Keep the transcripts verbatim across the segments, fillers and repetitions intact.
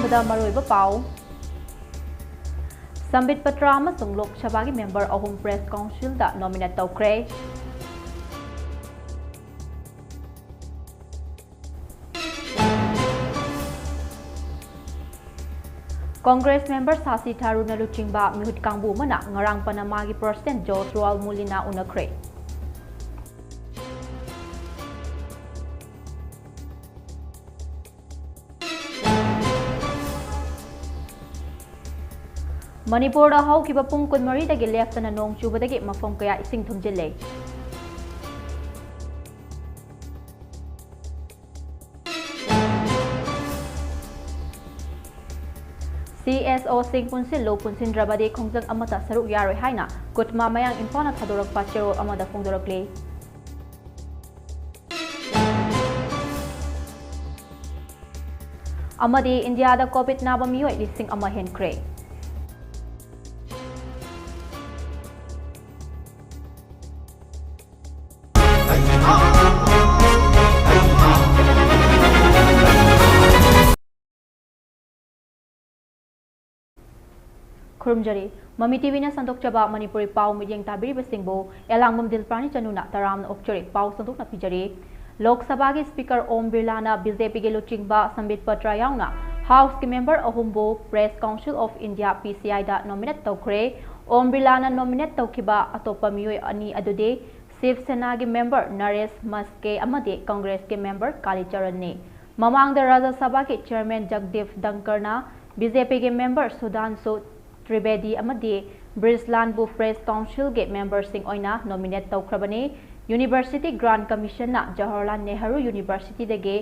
ꯗ ꯃꯔꯨꯑꯣꯏꯕ ꯄꯥꯎ꯫ ꯁꯝꯕꯤꯠ ꯄꯇ꯭ꯔ ꯑꯃꯁꯨꯡ ꯂꯣꯛ ꯁꯚꯥꯒꯤ ꯃꯦꯝꯕꯔ ꯑꯍꯨꯝ ꯄ꯭ꯔꯦꯁ ꯀꯥꯎꯟꯁꯤꯜꯗ ꯅꯣꯃꯤꯅꯦꯠ ꯇꯧꯈ꯭ꯔꯦ꯫ ꯀꯣꯡꯒ꯭ꯔꯦꯁ ꯃꯦꯝꯕꯔ ꯁꯥꯁꯤ ꯊꯥꯔꯨꯔꯅ ꯂꯨꯆꯤꯡꯕ ꯃꯤꯍꯨꯠ ꯀꯥꯡꯕꯨ ꯑꯃꯅ ꯉꯔꯥꯡ ꯄꯅꯃꯥꯒꯤ ꯄ꯭ꯔꯁꯤꯗꯦꯟꯠ ꯖꯣꯔꯖ ꯔꯥꯎꯜ ꯃꯨꯂꯤꯅ ꯎꯅꯈ꯭ꯔꯦ꯫ ꯃꯅꯤꯄꯨꯔꯗ ꯍꯧꯈꯤꯕ ꯄꯨꯡ ꯀꯨꯟꯃꯔꯤꯗꯒꯤ ꯂꯦꯞꯇꯅ ꯅꯣꯡ ꯆꯨꯕꯗꯒꯤ ꯃꯐꯝ ꯀꯌꯥ ꯏꯁꯤꯡ ꯊꯨꯝꯖꯤꯜꯂꯦ꯫ ꯁꯤ ꯑꯦꯁ ꯑꯣꯁꯤꯡ ꯄꯨꯟꯁꯤꯜꯂꯨ, ꯄꯨꯟꯁꯤꯟꯗ꯭ꯔꯕꯗꯤ ꯈꯣꯡꯖꯪ ꯑꯃꯠꯇ ꯁꯔꯨꯛ ꯌꯥꯔꯣꯏ ꯍꯥꯏꯅ ꯀꯨꯠꯃꯥ ꯃꯌꯥꯡ ꯏꯝꯐꯥꯜꯅ ꯊꯥꯗꯣꯔꯛꯄ ꯆꯦꯔꯣꯜ ꯑꯃꯗ ꯐꯣꯡꯗꯣꯔꯛꯂꯤ꯫ ꯑꯃꯗꯤ ꯏꯟꯗꯤꯌꯥꯗ ꯀꯣꯚꯤꯗ ꯅꯥꯕ ꯃꯤꯑꯣꯏ ꯂꯤꯁꯤꯡ ꯑꯃ ꯍꯦꯟꯈ꯭ꯔꯦ꯫ ꯈꯨꯔꯨꯝꯖꯔꯤ꯫ ꯃꯃꯤ ꯇꯤꯚꯤꯅ ꯁꯟꯗꯣꯛꯆꯕ ꯃꯅꯤꯄꯨꯔꯤ ꯄꯥꯎ ꯃꯤꯠꯌꯦꯡ ꯇꯥꯕꯤꯔꯤꯕꯁꯤꯡꯕꯨ ꯑꯦꯂꯥꯡꯕꯝ ꯗꯤꯜꯄ꯭ꯔꯥꯅꯤ ꯆꯅꯨꯅ ꯇꯔꯥꯝꯅ ꯑꯣꯛꯆꯔꯤ꯫ ꯄꯥꯎ ꯁꯟꯗꯣꯛꯅ ꯄꯤꯖꯔꯤ꯫ ꯂꯣꯛ ꯁꯚꯥꯒꯤ ꯁ꯭ꯄꯤꯀꯔ ꯑꯣꯝ ꯕꯤꯔꯂꯥꯅ ꯕꯤ ꯖꯦ ꯄꯤꯒꯤ ꯂꯨꯆꯤꯡꯕ ꯁꯝꯕꯤꯠ ꯄꯇ꯭ꯔ ꯌꯥꯎꯅ ꯍꯥꯎꯁꯀꯤ ꯃꯦꯝꯕꯔ ꯑꯍꯨꯝꯕꯨ press council of India, P C ꯑꯥꯏꯗ ꯅꯣꯃꯤꯅꯦꯠ ꯇꯧꯈ꯭ꯔꯦ꯫ ꯑꯣꯝ ꯕꯤꯔꯂꯥꯅ ꯅꯣꯃꯤꯅꯦꯠ ꯇꯧꯈꯤꯕ ꯑꯇꯣꯞꯄ ꯃꯤꯑꯣꯏ ꯑꯅꯤ ꯑꯗꯨꯗꯤ ꯁꯤꯕ ꯁꯦꯅꯥꯒꯤ ꯃꯦꯝꯕꯔ ꯅꯔꯦꯁ ꯃꯁꯀꯦ ꯑꯃꯗꯤ ꯀꯪꯒ꯭ꯔꯦꯁꯀꯤ ꯃꯦꯝꯕꯔ ꯀꯥꯂꯤꯆꯔꯟꯅꯤ꯫ ꯃꯃꯥꯡꯗ ꯔꯥꯖ꯭ꯌ ꯁꯚꯥꯒꯤ ꯆꯤꯌꯔꯃꯦꯟ ꯖꯒꯗꯤꯞ ꯙꯟꯀꯔꯅ ꯕꯤ ꯖꯦ ꯄꯤꯒꯤ ꯃꯦꯝꯕꯔ ꯁꯨꯙꯥꯟꯁꯨ ꯇ꯭ꯔꯤꯕꯦꯗꯤ ꯑꯃꯗꯤ ꯕ꯭ꯔꯤꯖꯂꯥꯟꯕꯨ ꯄ꯭ꯔꯦꯁ ꯀꯥꯎꯟꯁꯤꯜꯒꯤ ꯃꯦꯝꯕꯔꯁꯤꯡ ꯑꯣꯏꯅ ꯅꯣꯃꯤꯅꯦꯠ ꯇꯧꯈ꯭ꯔꯕꯅꯤ꯫ ꯌꯨꯅꯤꯚꯔꯁꯤꯇꯤ ꯒ꯭ꯔꯥꯟ ꯀꯃꯤꯁꯟꯅ ꯖꯋꯥꯍꯔꯂꯥꯜ ꯅꯦꯍꯔꯨ ꯌꯨꯅꯤꯚꯔꯁꯤꯇꯤꯗꯒꯤ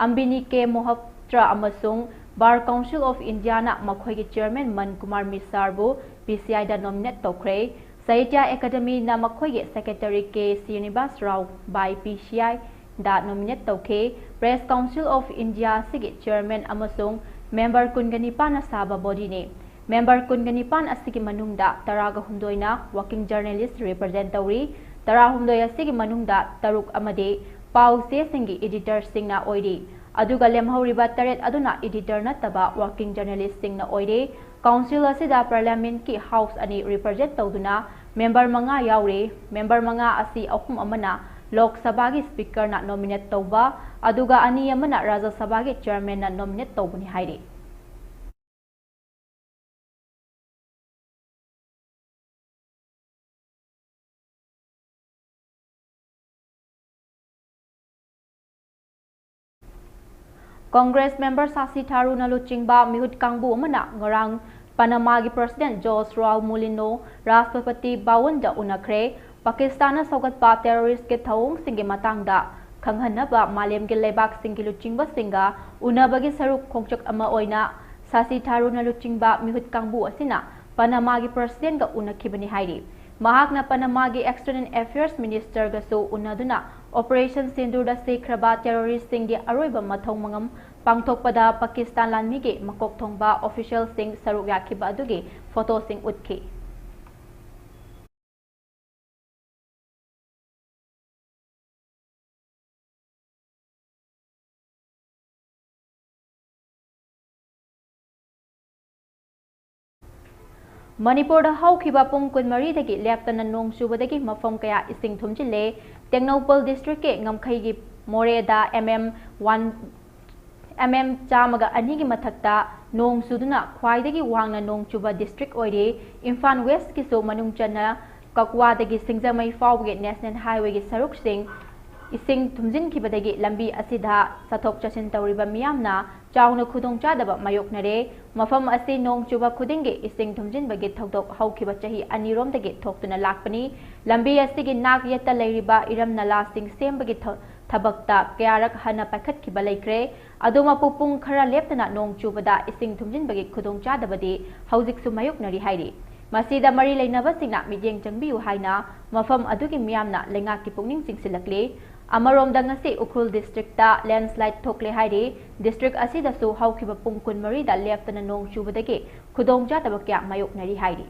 ꯑꯝꯕꯤꯅꯤ ꯀꯦ ꯃꯣꯍꯄꯇ꯭ꯔ ꯑꯃꯁꯨꯡ ꯕꯥꯔ ꯀꯥꯎꯟꯁꯤꯜ ꯑꯣꯐ ꯏꯟꯗꯤꯌꯥꯅ ꯃꯈꯣꯏꯒꯤ ꯆꯤꯌꯔꯃꯦꯟ ꯃꯟ ꯀꯨꯃꯥꯔ ꯃꯤꯁꯥꯔꯕꯨ ꯄꯤ ꯁꯤ ꯑꯥꯏꯗ ꯅꯣꯃꯤꯅꯦꯠ ꯇꯧꯈ꯭ꯔꯦ꯫ ꯁꯥꯍꯤꯇ꯭ꯌ ꯑꯦꯀꯥꯗꯃꯤꯅ ꯃꯈꯣꯏꯒꯤ ꯁꯦꯀ꯭ꯔꯦꯇꯔꯤ ꯀꯦ ꯁ꯭ꯔꯤꯅꯤꯕꯥꯁ ꯔꯥꯎ ꯕꯥꯏ ꯄꯤ ꯁꯤ ꯑꯥꯏꯗ ꯅꯣꯃꯤꯅꯦꯠ ꯇꯧꯈꯤ꯫ ꯄ꯭ꯔꯦꯁ ꯀꯥꯎꯟꯁꯤꯜ ꯑꯣꯐ ꯏꯟꯗꯤꯌꯥ ꯑꯁꯤꯒꯤ ꯆꯤꯌꯔꯃꯦꯟ ꯑꯃꯁꯨꯡ ꯃꯦꯝꯕꯔ ꯀꯨꯟꯒ ꯅꯤꯄꯥꯟꯅ ꯁꯥꯕ ꯕꯣꯗꯤꯅꯤ꯫ ꯃꯦꯝꯕꯔ ꯀꯨꯟꯒ ꯅꯤꯄꯥꯟ ꯑꯁꯤꯒꯤ ꯃꯅꯨꯡꯗ ꯇꯔꯥꯒ ꯍꯨꯝꯗꯣꯏꯅ ꯋꯥꯔꯀꯤꯡ ꯖꯔꯅꯦꯂꯤꯁ ꯔꯤꯄ꯭ꯔꯖꯦꯟ ꯇꯧꯔꯤ꯫ ꯇꯔꯥꯍꯨꯝꯗꯣꯏ ꯑꯁꯤꯒꯤ ꯃꯅꯨꯡꯗ ꯇꯔꯨꯛ ꯑꯃꯗꯤ ꯄꯥꯎ ꯆꯦꯁꯤꯡꯒꯤ ꯏꯗꯤꯇꯔꯁꯤꯡꯅ ꯑꯣꯏꯔꯤ꯫ ꯑꯗꯨꯒ ꯂꯦꯝꯍꯧꯔꯤꯕ ꯇꯔꯦꯠ ꯑꯗꯨꯅ editor ꯅꯠꯇꯕ working journalist ꯁꯤꯡꯅ ꯑꯣꯏꯔꯦ꯫ Council ꯑꯁꯤꯗ Parliament ꯀꯤ house ꯑꯅꯤ represent ꯇꯧꯗꯨꯅ member ꯃꯉꯥ ꯌꯥꯎꯔꯤ꯫ Member ꯃꯉꯥ ꯑꯁꯤ ꯑꯍꯨꯝ ꯑꯃꯅ ꯂꯣꯛ ꯁꯚꯥꯒꯤ Speaker ꯅ nominate ꯇꯧꯕ, ꯑꯗꯨꯒ ꯑꯅꯤ ꯑꯃꯅ ꯔꯥꯖ꯭ꯌ ꯁꯚꯥꯒꯤ Chairman ꯅ nominate ꯇꯧꯕꯅꯤ ꯍꯥꯏꯔꯤ꯫ Congress member ꯁꯥꯁꯤ ꯊꯥꯔꯨꯅ ꯂꯨꯆꯤꯡꯕ ꯃꯤꯍꯨꯠ ꯀꯥꯡꯕꯨ ꯑꯃꯅ ꯉꯔꯥꯡ ꯄꯅꯃꯥꯒꯤ President Jose Raul Mulino ꯔꯥꯁꯇ꯭ꯔꯄꯇꯤ ꯚꯋꯟꯗ ꯎꯅꯈ꯭ꯔꯦ꯫ ꯄꯥꯀꯤꯁꯇꯥꯟꯅ ꯁꯧꯒꯠꯄ terrorist ꯀꯤ ꯊꯧꯑꯣꯡꯁꯤꯡꯒꯤ ꯃꯇꯥꯡꯗ ꯈꯪꯍꯟꯅꯕ ꯃꯥꯂꯦꯝꯒꯤ ꯂꯩꯕꯥꯛꯁꯤꯡꯒꯤ ꯂꯨꯆꯤꯡꯕꯁꯤꯡꯒ ꯎꯅꯕꯒꯤ ꯁꯔꯨꯛ ꯈꯣꯡꯆꯠ ꯑꯃ ꯑꯣꯏꯅ ꯁꯥꯁꯤ ꯊꯥꯔꯨꯅ ꯂꯨꯆꯤꯡꯕ ꯃꯤꯍꯨꯠ ꯀꯥꯡꯕꯨ ꯑꯁꯤꯅ ꯄꯅꯃꯥꯒꯤ President ꯒ ꯎꯅꯈꯤꯕꯅꯤ ꯍꯥꯏꯔꯤ꯫ ꯃꯍꯥꯛꯅ ꯄꯅꯃꯥꯒꯤ External Affairs Minister ꯒꯁꯨ ꯎꯅꯗꯨꯅ Operation ꯁꯤꯟꯗꯨꯔꯗ ꯁꯤꯈ꯭ꯔꯕ terrorist ꯁꯤꯡꯒꯤ ꯑꯔꯣꯏꯕ ꯃꯊꯧ ꯃꯉꯝ ꯄꯥꯡꯊꯣꯛꯄꯗ ꯄꯥꯀꯤꯁꯇꯥꯟ ꯂꯥꯟꯃꯤꯒꯤ ꯃꯀꯣꯛ ꯊꯣꯡꯕ official ꯁꯤꯡ ꯁꯔꯨꯛ ꯌꯥꯈꯤꯕ ꯑꯗꯨꯒꯤ photo ꯁꯤꯡ ꯎꯠꯈꯤ꯫ ꯃꯅꯤꯄꯨꯔꯗ ꯍꯧꯈꯤꯕ ꯄꯨꯡ ꯀꯨꯟꯃꯔꯤꯗꯒꯤ ꯂꯦꯞꯇꯅ ꯅꯣꯡ ꯆꯨꯕꯗꯒꯤ ꯃꯐꯝ ꯀꯌꯥ ꯏꯁꯤꯡ ꯊꯨꯝꯖꯤꯜꯂꯦ꯫ ꯇꯦꯡꯅꯧꯄꯜ district ꯀꯤ ꯉꯝꯈꯩꯒꯤ ꯃꯣꯔꯦꯗ M M one, M M ꯆꯥꯝꯃꯒ ꯑꯅꯤꯒꯤ ꯃꯊꯛꯇ ꯅꯣꯡ ꯆꯨꯗꯨꯅ ꯈ꯭ꯋꯥꯏꯗꯒꯤ ꯋꯥꯡꯅ ꯅꯣꯡ ꯆꯨꯕ district ꯑꯣꯏꯔꯤ꯫ ꯏꯝꯐꯥꯜ West ꯀꯤꯁꯨ ꯃꯅꯨꯡ ꯆꯟꯅ ꯀꯛꯋꯥꯗꯒꯤ ꯁꯤꯡꯖꯃꯩ ꯐꯥꯎꯕꯒꯤ National Highway ꯒꯤ ꯁꯔꯨꯛꯁꯤꯡ ꯏꯁꯤꯡ ꯊꯨꯝꯖꯤꯟꯈꯤꯕꯗꯒꯤ ꯂꯝꯕꯤ ꯑꯁꯤꯗ ꯆꯠꯊꯣꯛ ꯆꯠꯁꯤꯟ ꯇꯧꯔꯤꯕ ꯃꯤꯌꯥꯝꯅ ꯆꯥꯎꯅ ꯈꯨꯗꯣꯡꯆꯥꯗꯕ ꯃꯥꯌꯣꯛꯅꯔꯦ꯫ ꯃꯐꯝ ꯑꯁꯤ ꯅꯣꯡ ꯆꯨꯕ ꯈꯨꯗꯤꯡꯒꯤ ꯏꯁꯤꯡ ꯊꯨꯝꯖꯤꯟꯕꯒꯤ ꯊꯧꯗꯣꯛ ꯍꯧꯈꯤꯕ ꯆꯍꯤ ꯑꯅꯤꯔꯣꯝꯗꯒꯤ ꯊꯣꯛꯇꯨꯅ ꯂꯥꯛꯄꯅꯤ꯫ ꯂꯝꯕꯤ ꯑꯁꯤꯒꯤ ꯅꯥꯛ ꯌꯦꯠꯇ ꯂꯩꯔꯤꯕ ꯏꯔꯝ ꯅꯂꯥꯁꯤꯡ ꯁꯦꯝꯕꯒꯤ ꯊ-, ꯊꯕꯛꯇ ꯀꯌꯥꯔꯛ ꯍꯟꯅ ꯄꯥꯏꯈꯠꯈꯤꯕ ꯂꯩꯈ꯭ꯔꯦ꯫ ꯑꯗꯨꯃꯛꯄꯨ ꯄꯨꯡ ꯈꯔ ꯂꯦꯞꯇꯅ ꯅꯣꯡ ꯆꯨꯕꯗ ꯏꯁꯤꯡ ꯊꯨꯝꯖꯤꯟꯕꯒꯤ ꯈꯨꯗꯣꯡꯆꯥꯗꯕꯗꯤ ꯍꯧꯖꯤꯛꯁꯨ ꯃꯥꯌꯣꯛꯅꯔꯤ ꯍꯥꯏꯔꯤ꯫ ꯃꯁꯤꯗ ꯃꯔꯤ ꯂꯩꯅꯕꯁꯤꯡꯅ ꯃꯤꯠꯌꯦꯡ ꯆꯪꯕꯤꯌꯨ ꯍꯥꯏꯅ ꯃꯐꯝ ꯑꯗꯨꯒꯤ ꯃꯤꯌꯥꯝꯅ ꯂꯩꯉꯥꯛꯀꯤ ꯄꯨꯛꯅꯤꯡ ꯆꯤꯡꯁꯤꯜꯂꯛꯂꯤ꯫ ꯑꯃꯔꯣꯝꯗ ꯉꯁꯤ ꯎꯈ꯭ꯔꯨꯜ district ꯇ landslide ꯊꯣꯛꯂꯦ ꯍꯥꯏꯔꯤ꯫ District ꯑꯁꯤꯗꯁꯨ ꯍꯧꯈꯤꯕ ꯄꯨꯡ ꯀꯨꯟꯃꯔꯤꯗ ꯂꯦꯞꯇꯅ ꯅꯣꯡ ꯆꯨꯕꯗꯒꯤ ꯈꯨꯗꯣꯡꯆꯥꯗꯕ ꯀꯌꯥ ꯃꯥꯌꯣꯛꯅꯔꯤ ꯍꯥꯏꯔꯤ꯫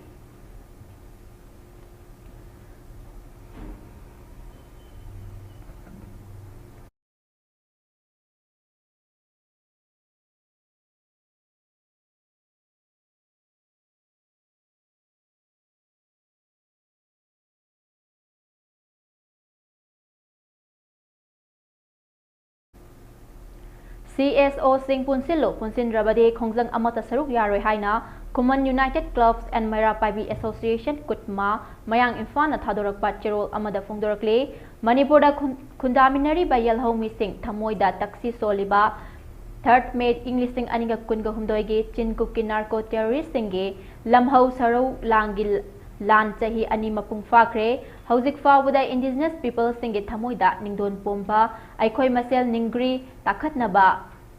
ꯁꯤ ꯑꯦꯁ ꯑꯣꯁꯤꯡ ꯄꯨꯟꯁꯤꯜꯂꯨ, ꯄꯨꯟꯁꯤꯟꯗ꯭ꯔꯕꯗꯤ ꯈꯣꯡꯖꯪ ꯑꯃꯠꯇ ꯁꯔꯨꯛ ꯌꯥꯔꯣꯏ ꯍꯥꯏꯅ Khuman United Clubs and Meira Paibi Association, ꯀꯨꯠꯃꯥ, ꯃꯌꯥꯡ ꯏꯝꯐꯥꯜꯅ ꯊꯥꯗꯣꯔꯛꯄ ꯆꯦꯔꯣꯜ ꯑꯃꯗ ꯐꯣꯡꯗꯣꯔꯛꯂꯤ꯫ ꯃꯅꯤꯄꯨꯔꯗ ꯈꯨꯟ-, ꯈꯨꯟꯗꯥꯃꯤꯟꯅꯔꯤꯕ ꯌꯦꯜꯍꯧꯃꯤꯁꯤꯡ ꯊꯃꯣꯏꯗ ꯇꯛꯁꯤ ꯁꯣꯜꯂꯤꯕ third May ꯏꯪ ꯂꯤꯁꯤꯡ ꯑꯅꯤꯒ ꯀꯨꯟꯒ ꯍꯨꯝꯗꯣꯏꯒꯤ ꯆꯤꯟ ꯀꯨꯀꯤ narco terrorist ꯁꯤꯡꯒꯤ ꯂꯝꯍꯧ ꯁꯔꯧ ꯂꯥꯡꯒꯤ ꯂꯥꯟ ꯆꯍꯤ ꯑꯅꯤ ꯃꯄꯨꯡ ꯐꯥꯈ꯭ꯔꯦ꯫ ꯍꯧꯖꯤꯛ ꯐꯥꯎꯕꯗ indigenous people ꯁꯤꯡꯒꯤ ꯊꯃꯣꯏꯗ ꯅꯤꯡꯗꯣꯟ ꯄꯣꯝꯕ, ꯑꯩꯈꯣꯏ ꯃꯁꯦꯜ ꯅꯤꯡꯒ꯭ꯔꯤ ꯇꯥꯈꯠꯅꯕ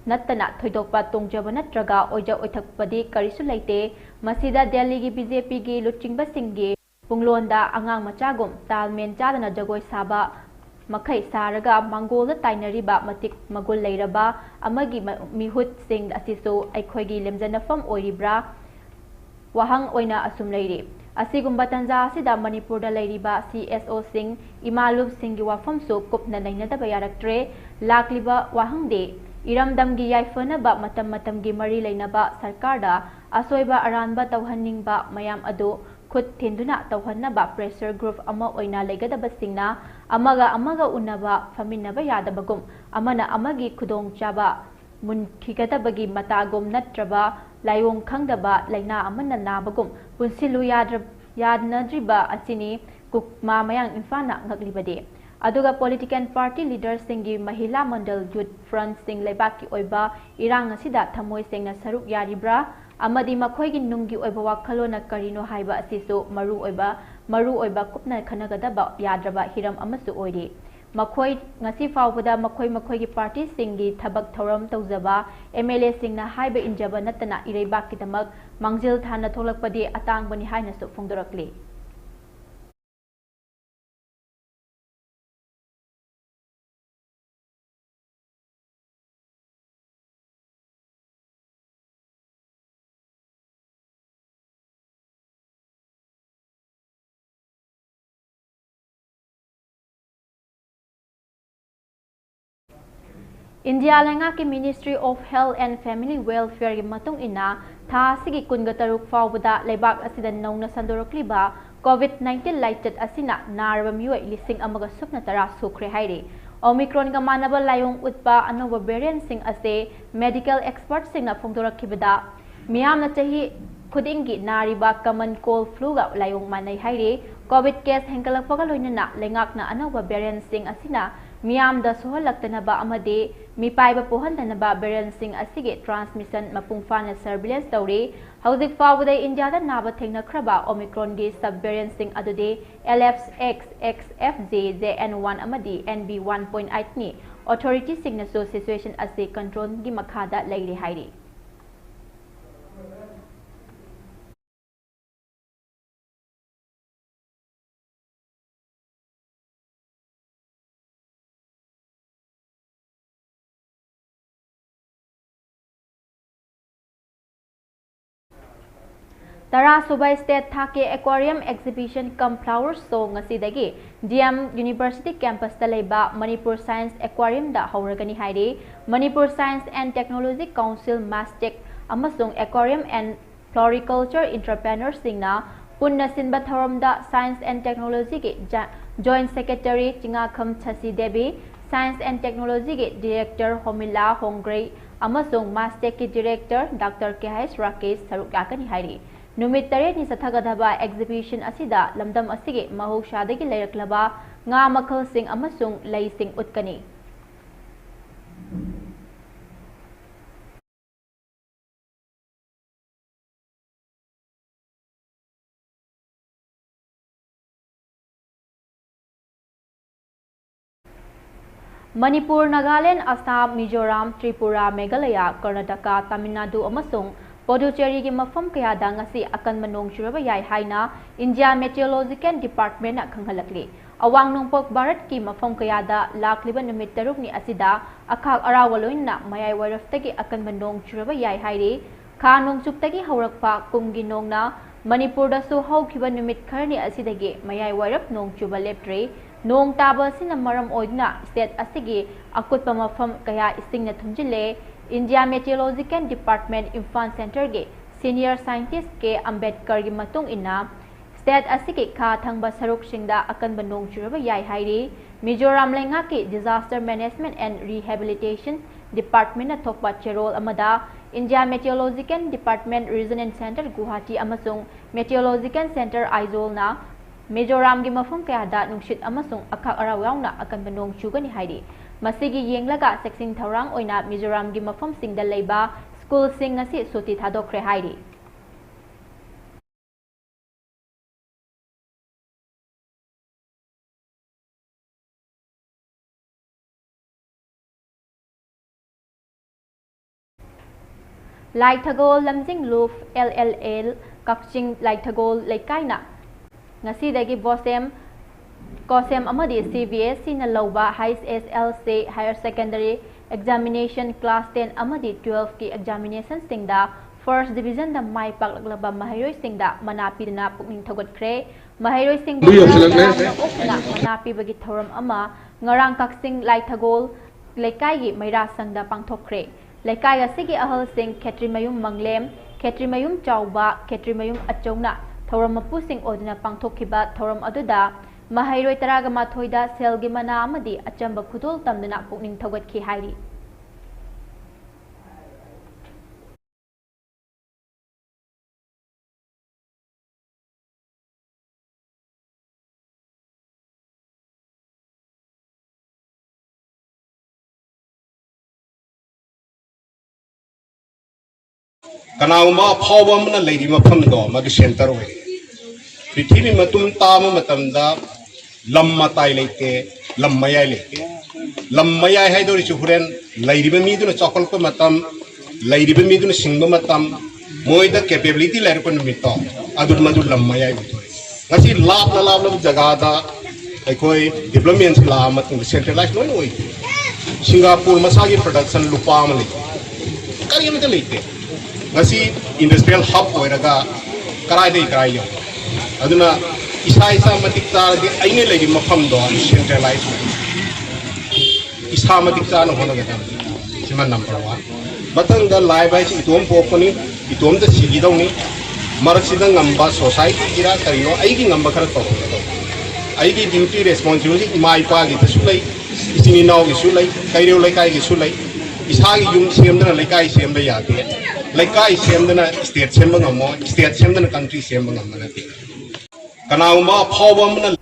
ꯅꯠꯇꯅ ꯊꯣꯏꯗꯣꯛꯄ ꯇꯣꯡꯖꯕ ꯅꯠꯇ꯭ꯔꯒ ꯑꯣꯏꯖ ꯑꯣꯏꯊꯛꯄꯗꯤ ꯀꯔꯤꯁꯨ ꯂꯩꯇꯦ꯫ ꯃꯁꯤꯗ ꯗꯦꯜꯂꯤꯒꯤ ꯕꯤ ꯖꯦ ꯄꯤꯒꯤ ꯂꯨꯆꯤꯡꯕꯁꯤꯡꯒꯤ ꯄꯨꯡꯂꯣꯟꯗ ꯑꯉꯥꯡ ꯃꯆꯥꯒꯨꯝ ꯇꯥꯜ ꯃꯦꯟ ꯆꯥꯗꯅ ꯖꯒꯣꯏ ꯁꯥꯕ ꯃꯈꯩ ꯁꯥꯔꯒ ꯃꯥꯡꯒꯣꯜꯗ ꯇꯥꯏꯅꯔꯤꯕ ꯃꯇꯤꯛ ꯃꯒꯨꯟ ꯂꯩꯔꯕ ꯑꯃꯒꯤ ꯃ-, ꯃꯤꯍꯨꯠꯁꯤꯡ ꯑꯁꯤꯁꯨ ꯑꯩꯈꯣꯏꯒꯤ ꯂꯦꯝꯖꯅꯐꯝ ꯑꯣꯏꯔꯤꯕ꯭ꯔꯥ? ꯋꯥꯍꯪ ꯑꯣꯏꯅ ꯑꯁꯨꯝ ꯂꯩꯔꯤ꯫ ꯑꯁꯤꯒꯨꯝꯕ ꯇꯥꯟꯖꯥ ꯑꯁꯤꯗ ꯃꯅꯤꯄꯨꯔꯗ ꯂꯩꯔꯤꯕ ꯁꯤ ꯑꯦꯁ ꯑꯣꯁꯤꯡ, ꯏꯃꯥ ꯂꯨꯞꯁꯤꯡꯒꯤ ꯋꯥꯐꯝꯁꯨ ꯀꯨꯞꯅ ꯅꯩꯅꯗꯕ ꯌꯥꯔꯛꯇ꯭ꯔꯦ꯫ ꯂꯥꯛꯂꯤꯕ ꯋꯥꯍꯪꯗꯤ, ꯏꯔꯝꯗꯝꯒꯤ ꯌꯥꯏꯐꯅꯕ ꯃꯇꯝ ꯃꯇꯝꯒꯤ ꯃꯔꯤ ꯂꯩꯅꯕ ꯁꯔꯀꯥꯔꯗ ꯑꯁꯣꯏꯕ ꯑꯔꯥꯟꯕ ꯇꯧꯍꯟꯅꯤꯡꯕ ꯃꯌꯥꯝ ꯑꯗꯨ ꯈꯨꯠ ꯊꯤꯟꯗꯨꯅ ꯇꯧꯍꯟꯅꯕ pressure group ꯑꯃ ꯑꯣꯏꯅ ꯂꯩꯒꯗꯕꯁꯤꯡꯅ ꯑꯃꯒ ꯑꯃꯒ ꯎꯅꯕ, ꯐꯝꯃꯤꯟꯅꯕ ꯌꯥꯗꯕꯒꯨꯝ, ꯑꯃꯅ ꯑꯃꯒꯤ ꯈꯨꯗꯣꯡꯆꯥꯕ ꯃꯨꯟꯈꯤꯒꯗꯕꯒꯤ ꯃꯇꯥꯒꯨꯝ ꯅꯠꯇ꯭ꯔꯕ ꯂꯥꯏꯑꯣꯡ ꯈꯪꯗꯕ ꯂꯥꯏꯅꯥ ꯑꯃꯅ ꯅꯥꯕꯒꯨꯝ ꯄꯨꯟꯁꯤꯜꯂꯨ ꯌꯥꯗ꯭ꯔ-, ꯌꯥꯅꯗ꯭ꯔꯤꯕ ꯑꯁꯤꯅꯤ ꯀꯨꯛꯃꯥ ꯃꯌꯥꯡ ꯏꯝꯐꯥꯜꯅ ꯉꯛꯂꯤꯕꯗꯤ꯫ ꯑꯗꯨꯒ political party leader ꯁꯤꯡꯒꯤ ꯃꯍꯤꯂꯥ ꯃꯟꯗꯜ youth front ꯁꯤꯡ ꯂꯩꯕꯥꯛꯀꯤ ꯑꯣꯏꯕ ꯏꯔꯥꯡ ꯑꯁꯤꯗ ꯊꯃꯣꯏ ꯁꯦꯡꯅ ꯁꯔꯨꯛ ꯌꯥꯔꯤꯕ꯭ꯔꯥ? ꯑꯃꯗꯤ ꯃꯈꯣꯏꯒꯤ ꯅꯨꯡꯒꯤ ꯑꯣꯏꯕ ꯋꯥꯈꯜꯂꯣꯟꯅ ꯀꯔꯤꯅꯣ ꯍꯥꯏꯕ ꯑꯁꯤꯁꯨ ꯃꯔꯨ ꯑꯣꯏꯕ, ꯃꯔꯨ ꯑꯣꯏꯕ ꯀꯨꯞꯅ ꯈꯟꯅꯒꯗꯕ ꯌꯥꯗ꯭ꯔꯕ ꯍꯤꯔꯝ ꯑꯃꯁꯨ ꯑꯣꯏꯔꯤ꯫ ꯃꯈꯣꯏ ꯉꯁꯤ ꯐꯥꯎꯕꯗ ꯃꯈꯣꯏ ꯃꯈꯣꯏꯒꯤ party ꯁꯤꯡꯒꯤ ꯊꯕꯛ ꯊꯧꯔꯝ ꯇꯧꯖꯕ M L A ꯁꯤꯡꯅ ꯍꯥꯏꯕ ꯏꯟꯖꯕ ꯅꯠꯇꯅ ꯏꯔꯩꯕꯥꯛꯀꯤꯗꯃꯛ ꯃꯥꯡꯖꯤꯜ ꯊꯥꯅ ꯊꯣꯛꯂꯛꯄꯗꯤ ꯑꯇꯥꯡꯕꯅꯤ ꯍꯥꯏꯅꯁꯨ ꯐꯣꯡꯗꯣꯔꯛꯂꯤ꯫ ꯏꯟꯗꯤꯌꯥ ꯂꯩꯉꯥꯛꯀꯤ Ministry of Health and Family Welfare ꯒꯤ ꯃꯇꯨꯡ ꯏꯟꯅ, ꯊꯥ ꯑꯁꯤꯒꯤ ꯀꯨꯟꯒ ꯇꯔꯨꯛ ꯐꯥꯎꯕꯗ ꯂꯩꯕꯥꯛ ꯑꯁꯤꯗ ꯅꯧꯅ ꯁꯟꯗꯣꯔꯛꯂꯤꯕ COVID nineteen ꯂꯥꯏꯆꯠ ꯑꯁꯤꯅ ꯅꯥꯔꯕ ꯃꯤꯑꯣꯏ ꯂꯤꯁꯤꯡ ꯑꯃꯒ ꯁꯨꯞꯅ ꯇꯔꯥ ꯁꯨꯈ꯭ꯔꯦ ꯍꯥꯏꯔꯤ꯫ Omicronꯒ ꯃꯥꯟꯅꯕ ꯂꯥꯏꯑꯣꯡ ꯎꯠꯄ ꯑꯅꯧꯕ variantꯁꯤꯡ ꯑꯁꯤ medical expertꯁꯤꯡꯅ ꯐꯣꯡꯗꯣꯔꯛꯈꯤꯕꯗ, ꯃꯤꯌꯥꯝꯅ ꯆꯍꯤ ꯈꯨꯗꯤꯡꯒꯤ ꯅꯥꯔꯤꯕ common cold fluꯒ ꯂꯥꯏꯑꯣꯡ ꯃꯥꯟꯅꯩ ꯍꯥꯏꯔꯤ꯫ Covid case ꯍꯦꯟꯒꯠꯂꯛꯄꯒ ꯂꯣꯏꯅꯅ ꯂꯩꯉꯥꯛꯅ ꯑꯅꯧꯕ variantꯁꯤꯡ ꯑꯁꯤꯅ ꯃꯤꯌꯥꯝꯗ ꯁꯣꯛꯍꯜꯂꯛꯇꯅꯕ ꯑꯃꯗꯤ ꯃꯤꯄꯥꯏꯕ ꯄꯣꯛꯍꯟꯗꯅꯕ variantꯁꯤꯡ ꯑꯁꯤꯒꯤ transmission ꯃꯄꯨꯡ ꯐꯥꯅ surveillance ꯇꯧꯔꯤ꯫ ꯍꯧꯖꯤꯛ ꯐꯥꯎꯕꯗ ꯏꯟꯗꯤꯌꯥꯗ ꯅꯥꯕ ꯊꯦꯡꯅꯈ꯭ꯔꯕ Omicronꯒꯤ subvariantꯁꯤꯡ ꯑꯗꯨꯗꯤ L F X, X F J, J N one ꯑꯃꯗꯤ N B one point eight ꯅꯤ꯫ Authorityꯁꯤꯡꯅꯁꯨ situation ꯑꯁꯤ controlꯒꯤ ꯃꯈꯥꯗ ꯂꯩꯔꯦ ꯍꯥꯏꯔꯤ꯫ ꯇꯔꯥ ꯁꯨꯕ state ꯊꯥꯛꯀꯤ aquarium exhibition cum flower show ꯉꯁꯤꯗꯒꯤ D M University campusꯇ ꯂꯩꯕ Manipur Science Aquariumꯗ ꯍꯧꯔꯒꯅꯤ ꯍꯥꯏꯔꯤ꯫ Manipur Science and Technology Council, MASTEC, ꯑꯃꯁꯨꯡ aquarium and floriculture entrepreneurꯁꯤꯡꯅ ꯄꯨꯟꯅ ꯁꯤꯟꯕ ꯊꯧꯔꯝꯗ Science and Technologyꯒꯤ ꯖ-, Joint Secretary ꯆꯤꯉꯥꯈꯝ ꯁꯁꯤ Devi, Science and Technologyꯒꯤ Director ꯍꯣꯃꯤꯂꯥ ꯍꯣꯡꯒ꯭ꯔꯩ ꯑꯃꯁꯨꯡ MASTECꯀꯤ Director Doctor K H Rakesh ꯁꯔꯨꯛ ꯌꯥꯒꯅꯤ ꯍꯥꯏꯔꯤ꯫ ꯅꯨꯃꯤꯠ ꯇꯔꯦꯠꯅꯤ ꯆꯠꯊꯒꯗꯕ exhibition ꯑꯁꯤꯗ ꯂꯝꯗꯝ ꯑꯁꯤꯒꯤ ꯃꯍꯧꯁꯥꯗꯒꯤ ꯂꯩꯔꯛꯂꯕ ꯉꯥ ꯃꯈꯜꯁꯤꯡ ꯑꯃꯁꯨꯡ ꯂꯩꯁꯤꯡ ꯎꯠꯀꯅꯤ꯫ ꯃꯅꯤꯄꯨꯔ, ꯅꯥꯒꯥꯂꯦꯟ, ꯑꯁꯥꯝ, ꯃꯤꯖꯣꯔꯥꯝ, ꯇ꯭ꯔꯤꯄꯨꯔꯥ, ꯃꯦꯘꯥꯂꯌꯥ, ꯀꯔꯅꯥꯇꯀꯥ, ꯇꯥꯃꯤꯜ ꯅꯥꯗꯨ ꯑꯃꯁꯨꯡ ꯄꯣꯗꯨꯆꯦꯔꯤꯒꯤ ꯃꯐꯝ ꯀꯌꯥꯗ ꯉꯁꯤ ꯑꯀꯟꯕ ꯅꯣꯡ ꯆꯨꯔꯕ ꯌꯥꯏ ꯍꯥꯏꯅ India Meteorological Departmentꯅ ꯈꯪꯍꯜꯂꯛꯂꯤ꯫ ꯑꯋꯥꯡ ꯅꯣꯡꯄꯣꯛ ꯚꯥꯔꯠꯀꯤ ꯃꯐꯝ ꯀꯌꯥꯗ ꯂꯥꯛꯂꯤꯕ ꯅꯨꯃꯤꯠ ꯇꯔꯨꯛꯅꯤ ꯑꯁꯤꯗ ꯑꯈꯥꯛ ꯑꯔꯥꯎꯒ ꯂꯣꯏꯅꯅ ꯃꯌꯥꯏ ꯋꯥꯏꯔꯞꯇꯒꯤ ꯑꯀꯟꯕ ꯅꯣꯡ ꯆꯨꯔꯕ ꯌꯥꯏ ꯍꯥꯏꯔꯤ꯫ ꯈꯥ ꯅꯣꯡꯆꯨꯞꯇꯒꯤ ꯍꯧꯔꯛꯄ ꯀꯨꯝꯒꯤ ꯅꯣꯡꯅ ꯃꯅꯤꯄꯨꯔꯗꯁꯨ ꯍꯧꯈꯤꯕ ꯅꯨꯃꯤꯠ ꯈꯔꯅꯤ ꯑꯁꯤꯗꯒꯤ ꯃꯌꯥꯏ ꯋꯥꯏꯔꯞ ꯅꯣꯡ ꯆꯨꯕ ꯂꯦꯞꯇ꯭ꯔꯤ꯫ ꯅꯣꯡ ꯇꯥꯕ ꯑꯁꯤꯅ ꯃꯔꯝ ꯑꯣꯏꯗꯨꯅ state ꯑꯁꯤꯒꯤ ꯑꯀꯨꯠꯄ ꯃꯐꯝ ꯀꯌꯥ ꯏꯁꯤꯡꯅ ꯊꯨꯝꯖꯤꯜꯂꯦ꯫ India Meteorological Department Imphal centreꯒꯤ senior scientist K ꯑꯝꯕꯦꯗꯀꯔꯒꯤ ꯃꯇꯨꯡ ꯏꯟꯅ, state ꯑꯁꯤꯒꯤ ꯈꯥ ꯊꯪꯕ ꯁꯔꯨꯛꯁꯤꯡꯗ ꯑꯀꯟꯕ ꯅꯣꯡ ꯆꯨꯔꯕ ꯌꯥꯏ ꯍꯥꯏꯔꯤ꯫ ꯃꯤꯖꯣꯔꯥꯝ ꯂꯩꯉꯥꯛꯀꯤ Disaster Management and Rehabilitation Department ꯅ ꯊꯣꯛꯄ ꯆꯦꯔꯣꯜ ꯑꯃꯗ, India Meteorological Department Region and Center Guwahati ꯑꯃꯁꯨꯡ Meteorological Center Aizawl ꯅ ꯃꯤꯖꯣꯔꯥꯝꯒꯤ ꯃꯐꯝ ꯀꯌꯥꯗ ꯅꯨꯡꯁꯤꯠ ꯑꯃꯁꯨꯡ ꯑꯈꯥꯛ ꯑꯔꯥꯎ ꯌꯥꯎꯅ ꯑꯀꯟꯕ ꯅꯣꯡ ꯆꯨꯒꯅꯤ ꯍꯥꯏꯔꯤ꯫ ꯃꯁꯤꯒꯤ ꯌꯦꯡꯂꯒ ꯆꯦꯛꯁꯤꯟ ꯊꯧꯔꯥꯡ ꯑꯣꯏꯅ ꯃꯤꯖꯣꯔꯥꯝꯒꯤ ꯃꯐꯝꯁꯤꯡꯗ ꯂꯩꯕ ꯁ꯭ꯀꯨꯜꯁꯤꯡ ꯉꯁꯤ ꯁꯨꯇꯤ ꯊꯥꯗꯣꯛꯈ꯭ꯔꯦ ꯍꯥꯏꯔꯤ꯫ ꯂꯥꯏꯊꯒꯣꯜ ꯂꯝꯖꯤꯡ ꯂꯨꯞ, L L L, ꯀꯛꯆꯤꯡ ꯂꯥꯏꯊꯒꯣꯜ ꯂꯩꯀꯥꯏꯅ ꯉꯁꯤꯗꯒꯤ ꯕꯣꯁꯦꯝ, ꯀꯣꯁꯦꯝ ꯑꯃꯗꯤ C B S E ꯅ ꯂꯧꯕ H S L C Higher Secondary Examination Class ten ꯑꯃꯗꯤ twelve ꯀꯤ examination ꯁꯤꯡꯗ first division ꯗ ꯃꯥꯏ ꯄꯥꯛꯂꯛꯂꯕ ꯃꯍꯩꯔꯣꯏꯁꯤꯡꯗ ꯃꯅꯥ ꯄꯤꯗꯨꯅ ꯄꯨꯛꯅꯤꯡ ꯊꯧꯒꯠꯈ꯭ꯔꯦ꯫ ꯃꯍꯩꯔꯣꯏꯁꯤꯡꯕꯨ ꯃꯤ ꯌꯧꯁꯤꯜꯂꯛꯂꯦ꯫ ꯍꯔꯥꯎ ꯇꯌꯥꯝꯅ ꯑꯣꯛꯇꯨꯅ ꯃꯅꯥ ꯄꯤꯕꯒꯤ ꯊꯧꯔꯝ ꯑꯃ ꯉꯔꯥꯡ ꯀꯛꯆꯤꯡ ꯂꯥꯏꯊꯒꯣꯜ ꯂꯩꯀꯥꯏꯒꯤ ꯃꯩꯔꯥ ꯁꯪꯗ ꯄꯥꯡꯊꯣꯛꯈ꯭ꯔꯦ꯫ ꯂꯩꯀꯥꯏ ꯑꯁꯤꯒꯤ ꯑꯍꯜꯁꯤꯡ ꯈꯦꯇ꯭ꯔꯤꯃꯌꯨꯝ ꯃꯪꯂꯦꯝ, ꯈꯦꯇ꯭ꯔꯤꯃꯌꯨꯝ ꯆꯥꯎꯕ, ꯈꯦꯇ꯭ꯔꯤꯃꯌꯨꯝ ꯑꯆꯧꯅ ꯊꯧꯔꯝ ꯃꯄꯨꯁꯤꯡ ꯑꯣꯏꯗꯨꯅ ꯄꯥꯡꯊꯣꯛꯈꯤꯕ ꯊꯧꯔꯝ ꯑꯗꯨꯗ ꯃꯍꯩꯔꯣꯏ ꯇꯔꯥꯒ ꯃꯥꯊꯣꯏꯗ ꯁꯦꯜꯒꯤ ꯃꯅꯥ ꯑꯃꯗꯤ ꯑꯆꯝꯕ ꯈꯨꯗꯣꯜ ꯇꯝꯗꯨꯅ ꯄꯨꯛꯅꯤꯡ ꯊꯧꯒꯠꯈꯤ ꯍꯥꯏꯔꯤ꯫ ꯀꯅꯥꯒꯨꯝꯕ ꯑꯐꯥꯎꯕ ꯑꯃꯅ ꯂꯩꯔꯤꯕ ꯃꯐꯝꯗꯣ ꯃꯗꯨ center ꯑꯣꯏ꯫ ꯄ꯭ꯔꯤꯊꯤꯕꯤ ꯃꯇꯨꯝ ꯇꯥꯕ ꯃꯇꯝꯗ ꯂꯝ ꯃꯇꯥꯏ ꯂꯩꯇꯦ, ꯂꯝ ꯃꯌꯥꯏ ꯂꯩꯇꯦ꯫ ꯂꯝ ꯃꯌꯥꯏ ꯍꯥꯏꯗꯧꯔꯤꯁꯤ ꯍꯣꯔꯦꯟ ꯂꯩꯔꯤꯕ ꯃꯤꯗꯨꯅ ꯆꯥꯎꯈꯠꯂꯛꯄ ꯃꯇꯝ, ꯂꯩꯔꯤꯕ ꯃꯤꯗꯨꯅ ꯁꯤꯡꯕ ꯃꯇꯝ, ꯃꯣꯏꯗ capability ꯂꯩꯔꯛꯄ ꯅꯨꯃꯤꯠꯇꯣ, ꯑꯗꯨ ꯃꯗꯨ ꯂꯝ ꯃꯌꯥꯏ ꯑꯣꯏꯗꯣꯏꯅꯤ꯫ ꯉꯁꯤ ꯂꯥꯞꯅ ꯂꯥꯞꯂꯕ ꯖꯒꯥꯗ ꯑꯩꯈꯣꯏ development ꯁꯤ ꯂꯥꯛꯑ ꯃꯇꯨꯡꯗ centralize ꯂꯣꯏꯅ ꯑꯣꯏꯈꯤ꯫ ꯁꯤꯡꯒꯥꯄꯨꯔ ꯃꯁꯥꯒꯤ production ꯂꯨꯄꯥ ꯑꯃ ꯂꯩ, ꯀꯔꯤꯃꯇ ꯂꯩꯇꯦ꯫ ꯉꯁꯤ industrial hub ꯑꯣꯏꯔꯒ ꯀꯔꯥꯏꯗꯒꯤ ꯀꯔꯥꯏ ꯌꯧꯕ? ꯑꯗꯨꯅ ꯏꯁꯥ ꯏꯁꯥ ꯃꯇꯤꯛ ꯆꯥꯔꯗꯤ ꯑꯩꯅ ꯂꯩꯔꯤꯕ ꯃꯐꯝꯗꯣ centralize ꯑꯣꯏ꯫ ꯏꯁꯥ ꯃꯇꯤꯛ ꯆꯥꯅ ꯍꯣꯠꯅꯒꯗꯕꯅꯤ꯫ ꯁꯤꯃ number one꯫ ꯃꯊꯪꯗ life ꯍꯥꯏꯁꯤ ꯏꯇꯣꯝ ꯄꯣꯛꯄꯅꯤ, ꯏꯇꯣꯝꯇ ꯁꯤꯈꯤꯗꯧꯅꯤ꯫ ꯃꯔꯛꯁꯤꯗ ꯉꯝꯕ society ꯒꯤꯔ ꯀꯔꯤꯅꯣ ꯑꯩꯒꯤ ꯉꯝꯕ ꯈꯔ ꯇꯧꯔꯛꯀꯗꯧꯅꯤ꯫ ꯑꯩꯒꯤ duty responsibility ꯏꯃꯥ ꯏꯄꯥꯒꯤꯗꯁꯨ ꯂꯩ, ꯏꯆꯤꯟ ꯏꯅꯥꯎꯒꯤꯁꯨ ꯂꯩ, ꯀꯩꯔꯣꯜ ꯂꯩꯀꯥꯏꯒꯤꯁꯨ ꯂꯩ꯫ ꯏꯁꯥꯒꯤ ꯌꯨꯝ ꯁꯦꯝꯗꯅ ꯂꯩꯀꯥꯏ ꯁꯦꯝꯕ ꯌꯥꯗꯦ, ꯂꯩꯀꯥꯏ ꯁꯦꯝꯗꯅ state ꯁꯦꯝꯕ ꯉꯝꯃꯣꯏ, state ꯁꯦꯝꯗꯅ country ꯁꯦꯝꯕ ꯉꯝꯕ ꯅꯠꯇꯦ꯫ ꯀꯅꯥꯒꯨꯝꯕ ꯑꯐꯥꯎꯕ ꯑꯃꯅ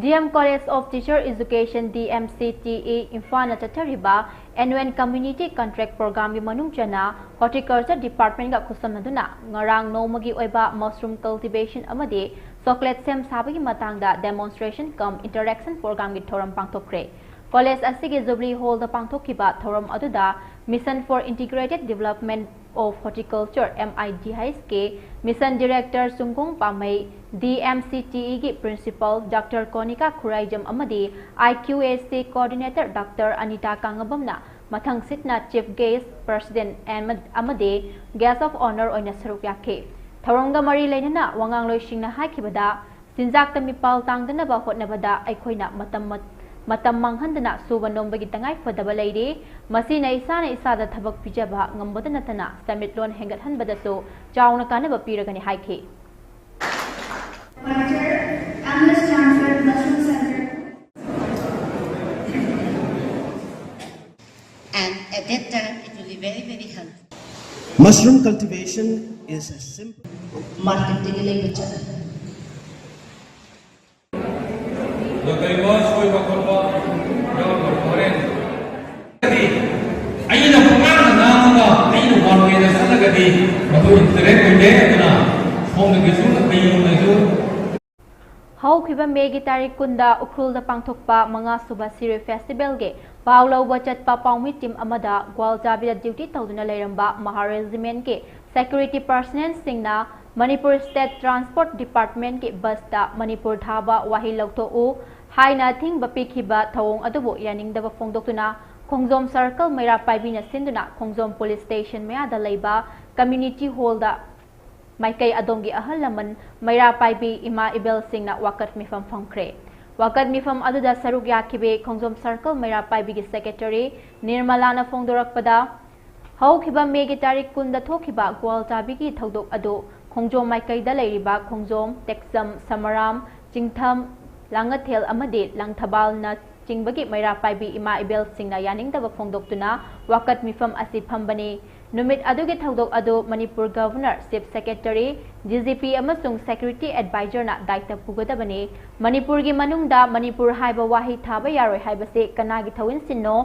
D M College of Teacher Education, D M C T E, ꯏꯝꯐꯥꯜꯅ ꯆꯠꯊꯔꯤꯕ Annual Community Contract Programꯒꯤ ꯃꯅꯨꯡ ꯆꯟꯅ Horticulture Departmentꯒ ꯈꯨꯠꯁꯝꯅꯗꯨꯅ ꯉꯔꯥꯡ ꯅꯣꯡꯃꯒꯤ ꯑꯣꯏꯕ mushroom cultivation ꯑꯃꯗꯤ chocolate ꯁꯦꯝ ꯁꯥꯕꯒꯤ ꯃꯇꯥꯡꯗ demonstration cum interaction programꯒꯤ ꯊꯧꯔꯝ ꯄꯥꯡꯊꯣꯛꯈ꯭ꯔꯦ꯫ College ꯑꯁꯤꯒꯤ Jubilee Hallꯗ ꯄꯥꯡꯊꯣꯛꯈꯤꯕ ꯊꯧꯔꯝ ꯑꯗꯨꯗ Mission for Integrated Development of Horticulture, M I D H ꯀꯤ Mission Director ꯆꯨꯡꯒꯣꯡ ꯄꯥꯝꯃꯩ, D M C T Eꯒꯤ Principal Doctor ꯀꯣꯅꯤꯀꯥ Khuraijam ꯑꯃꯗꯤ I Q A C Coordinator Doctor Anita ꯀꯥꯡꯉꯕꯝꯅ ꯃꯊꯪꯁꯤꯠꯅ Chief Guest, President ꯑꯃ-, ꯑꯃꯗꯤ Guest of Honour ꯑꯣꯏꯅ ꯁꯔꯨꯛ ꯌꯥꯈꯤ꯫ ꯊꯧꯔꯝꯒ ꯃꯔꯤ ꯂꯩꯅꯅ ꯋꯥꯉꯥꯡꯂꯣꯏꯁꯤꯡꯅ ꯍꯥꯏꯈꯤꯕꯗ, ꯆꯤꯟꯖꯥꯛꯇ ꯃꯤꯄꯥꯜ ꯇꯥꯡꯗꯅꯕ ꯍꯣꯠꯅꯕꯗ ꯑꯩꯈꯣꯏꯅ ꯃꯇꯝ, ꯃꯇꯝ ꯃꯥꯡꯍꯟꯗꯅ ꯁꯨꯕ ꯅꯣꯝꯕꯒꯤ ꯇꯉꯥꯏ ꯐꯗꯕ ꯂꯩꯔꯤ꯫ ꯃꯁꯤꯅ ꯏꯁꯥꯅ ꯏꯁꯥꯗ ꯊꯕꯛ ꯄꯤꯖꯕ ꯉꯝꯕꯗ ꯅꯠꯇꯅ ꯁꯦꯟꯃꯤꯠꯂꯣꯟ ꯍꯦꯟꯒꯠꯍꯟꯕꯗꯁꯨ ꯆꯥꯎꯅ ꯀꯥꯟꯅꯕ ꯄꯤꯔꯒꯅꯤ ꯍꯥꯏꯈꯤ꯫ Manager, Amnesty International Center. And at that time, it will be very, very healthy. Mushroom cultivation is a simple. Marketꯇꯒꯤ ꯂꯩꯕ ꯆꯠꯂꯦ꯫ ꯑꯗꯣ ꯀꯔꯤꯒꯨꯝꯕ ꯁꯣꯏꯕ ꯈꯣꯠꯄ ꯌꯥꯎꯔꯒ ꯍꯣꯔꯦꯟ ꯑꯩꯅ ꯄꯉꯥꯡꯗ ꯉꯥꯡꯉꯒ ꯑꯩꯅ one wayꯗ ꯆꯠꯂꯒꯗꯤ ꯃꯗꯨ interact ꯑꯣꯏꯗꯦ꯫ ꯑꯗꯨꯅ ꯁꯣꯝꯗꯒꯤꯁꯨ ꯀꯩꯒꯨꯝꯕꯁꯨ ꯍꯧꯈꯤꯕ ꯃꯦꯒꯤ ꯇꯥꯔꯤꯛ ꯀꯨꯟꯗ ꯎꯈ꯭ꯔꯨꯜꯗ ꯄꯥꯡꯊꯣꯛꯄ ꯃꯉꯥꯁꯨꯕ ꯁꯤꯔꯣꯏ ꯐꯦꯁꯇꯤꯚꯦꯜꯒꯤ ꯄꯥꯎ ꯂꯧꯕ ꯆꯠꯄ ꯄꯥꯎꯃꯤ ꯇꯤꯝ ꯑꯃꯗ ꯒ꯭ꯋꯥꯜꯖꯥꯕꯤꯗ ꯗ꯭ꯌꯨꯇꯤ ꯇꯧꯗꯨꯅ ꯂꯩꯔꯝꯕ ꯃꯍꯥ ꯔꯦꯖꯤꯃꯦꯟꯠꯀꯤ ꯁꯦꯀ꯭ꯌꯨꯔꯤꯇꯤ ꯄꯔꯁꯅꯦꯜꯁꯤꯡꯅ ꯃꯅꯤꯄꯨꯔ ꯁ꯭ꯇꯦꯠ ꯇ꯭ꯔꯥꯟꯁꯄꯣꯔꯠ ꯗꯤꯄꯥꯔꯠꯃꯦꯟꯠꯀꯤ ꯕꯁꯇ ꯃꯅꯤꯄꯨꯔ ꯊꯥꯕ ꯋꯥꯍꯩ ꯂꯧꯊꯣꯛꯎ ꯍꯥꯏꯅ ꯑꯊꯤꯡꯕ ꯄꯤꯈꯤꯕ ꯊꯧꯑꯣꯡ ꯑꯗꯨꯕꯨ ꯌꯥꯅꯤꯡꯗꯕ ꯐꯣꯡꯗꯣꯛꯇꯨꯅ ꯈꯣꯡꯖꯣꯝ ꯁꯔꯀꯜ ꯃꯩꯔꯥ ꯄꯥꯏꯕꯤꯅ ꯁꯤꯟꯗꯨꯅ ꯈꯣꯡꯖꯣꯝ ꯄꯨꯂꯤꯁ ꯁ꯭ꯇꯦꯁꯟ ꯃꯌꯥꯗ ꯂꯩꯕ ꯀꯝꯃ꯭ꯌꯨꯅꯤꯇꯤ ꯍꯣꯜꯗ ꯃꯥꯏꯀꯩ ꯑꯗꯣꯝꯒꯤ ꯑꯍꯜ ꯂꯃꯟ ꯃꯩꯔꯥ ꯄꯥꯏꯕꯤ ꯏꯃꯥ ꯏꯕꯦꯜꯁꯤꯡꯅ ꯋꯥꯀꯠ ꯃꯤꯐꯝ ꯐꯝꯈ꯭ꯔꯦ꯫ ꯋꯥꯀꯠ ꯃꯤꯐꯝ ꯑꯗꯨꯗ ꯁꯔꯨꯛ ꯌꯥꯈꯤꯕꯤ ꯈꯣꯡꯖꯣꯝ ꯁꯔꯀꯜ ꯃꯩꯔꯥ ꯄꯥꯏꯕꯤꯒꯤ ꯁꯦꯀ꯭ꯔꯦꯇꯔꯤ ꯅꯤꯔꯃꯂꯥꯅ ꯐꯣꯡꯗꯣꯔꯛꯄꯗ, ꯍꯧꯈꯤꯕ ꯃꯦꯒꯤ ꯇꯥꯔꯤꯛ ꯀꯨꯟꯗ ꯊꯣꯛꯈꯤꯕ ꯒ꯭ꯋꯥꯜꯖꯥꯕꯤꯒꯤ ꯊꯧꯗꯣꯛ ꯑꯗꯨ ꯈꯣꯡꯖꯣꯝ ꯃꯥꯏꯀꯩꯗ ꯂꯩꯔꯤꯕ ꯈꯣꯡꯖꯣꯝ, ꯇꯦꯛꯆꯝ, ꯁꯃꯔꯥꯝ, ꯆꯤꯡꯊꯝ, ꯂꯥꯡꯉꯊꯦꯜ ꯑꯃꯗꯤ ꯂꯪꯊꯕꯥꯜꯅ ꯆꯤꯡꯕꯒꯤ ꯃꯩꯔꯥ ꯄꯥꯏꯕꯤ ꯏꯃꯥ ꯏꯕꯦꯜꯁꯤꯡꯅ ꯌꯥꯅꯤꯡꯗꯕ ꯐꯣꯡꯗꯣꯛꯇꯨꯅ ꯋꯥꯀꯠ ꯃꯤꯐꯝ ꯑꯁꯤ ꯐꯝꯕꯅꯤ꯫ ꯅꯨꯃꯤꯠ ꯑꯗꯨꯒꯤ ꯊꯧꯗꯣꯛ ꯑꯗꯨ ꯃꯅꯤꯄꯨꯔ ꯒꯚꯔꯅꯔ, ꯆꯤꯐ ꯁꯦꯀ꯭ꯔꯦꯇꯔꯤ, ꯗꯤ ꯖꯤ ꯄꯤ ꯑꯃꯁꯨꯡ ꯁꯦꯀ꯭ꯌꯨꯔꯤꯇꯤ ꯑꯦꯗꯚꯥꯏꯖꯔꯅ ꯗꯥꯏꯇ ꯄꯨꯒꯗꯕꯅꯤ꯫ ꯃꯅꯤꯄꯨꯔꯒꯤ ꯃꯅꯨꯡꯗ ꯃꯅꯤꯄꯨꯔ ꯍꯥꯏꯕ ꯋꯥꯍꯩ ꯊꯥꯕ ꯌꯥꯔꯣꯏ ꯍꯥꯏꯕꯁꯤ ꯀꯅꯥꯒꯤ ꯊꯧꯏꯟꯁꯤꯟꯅꯣ?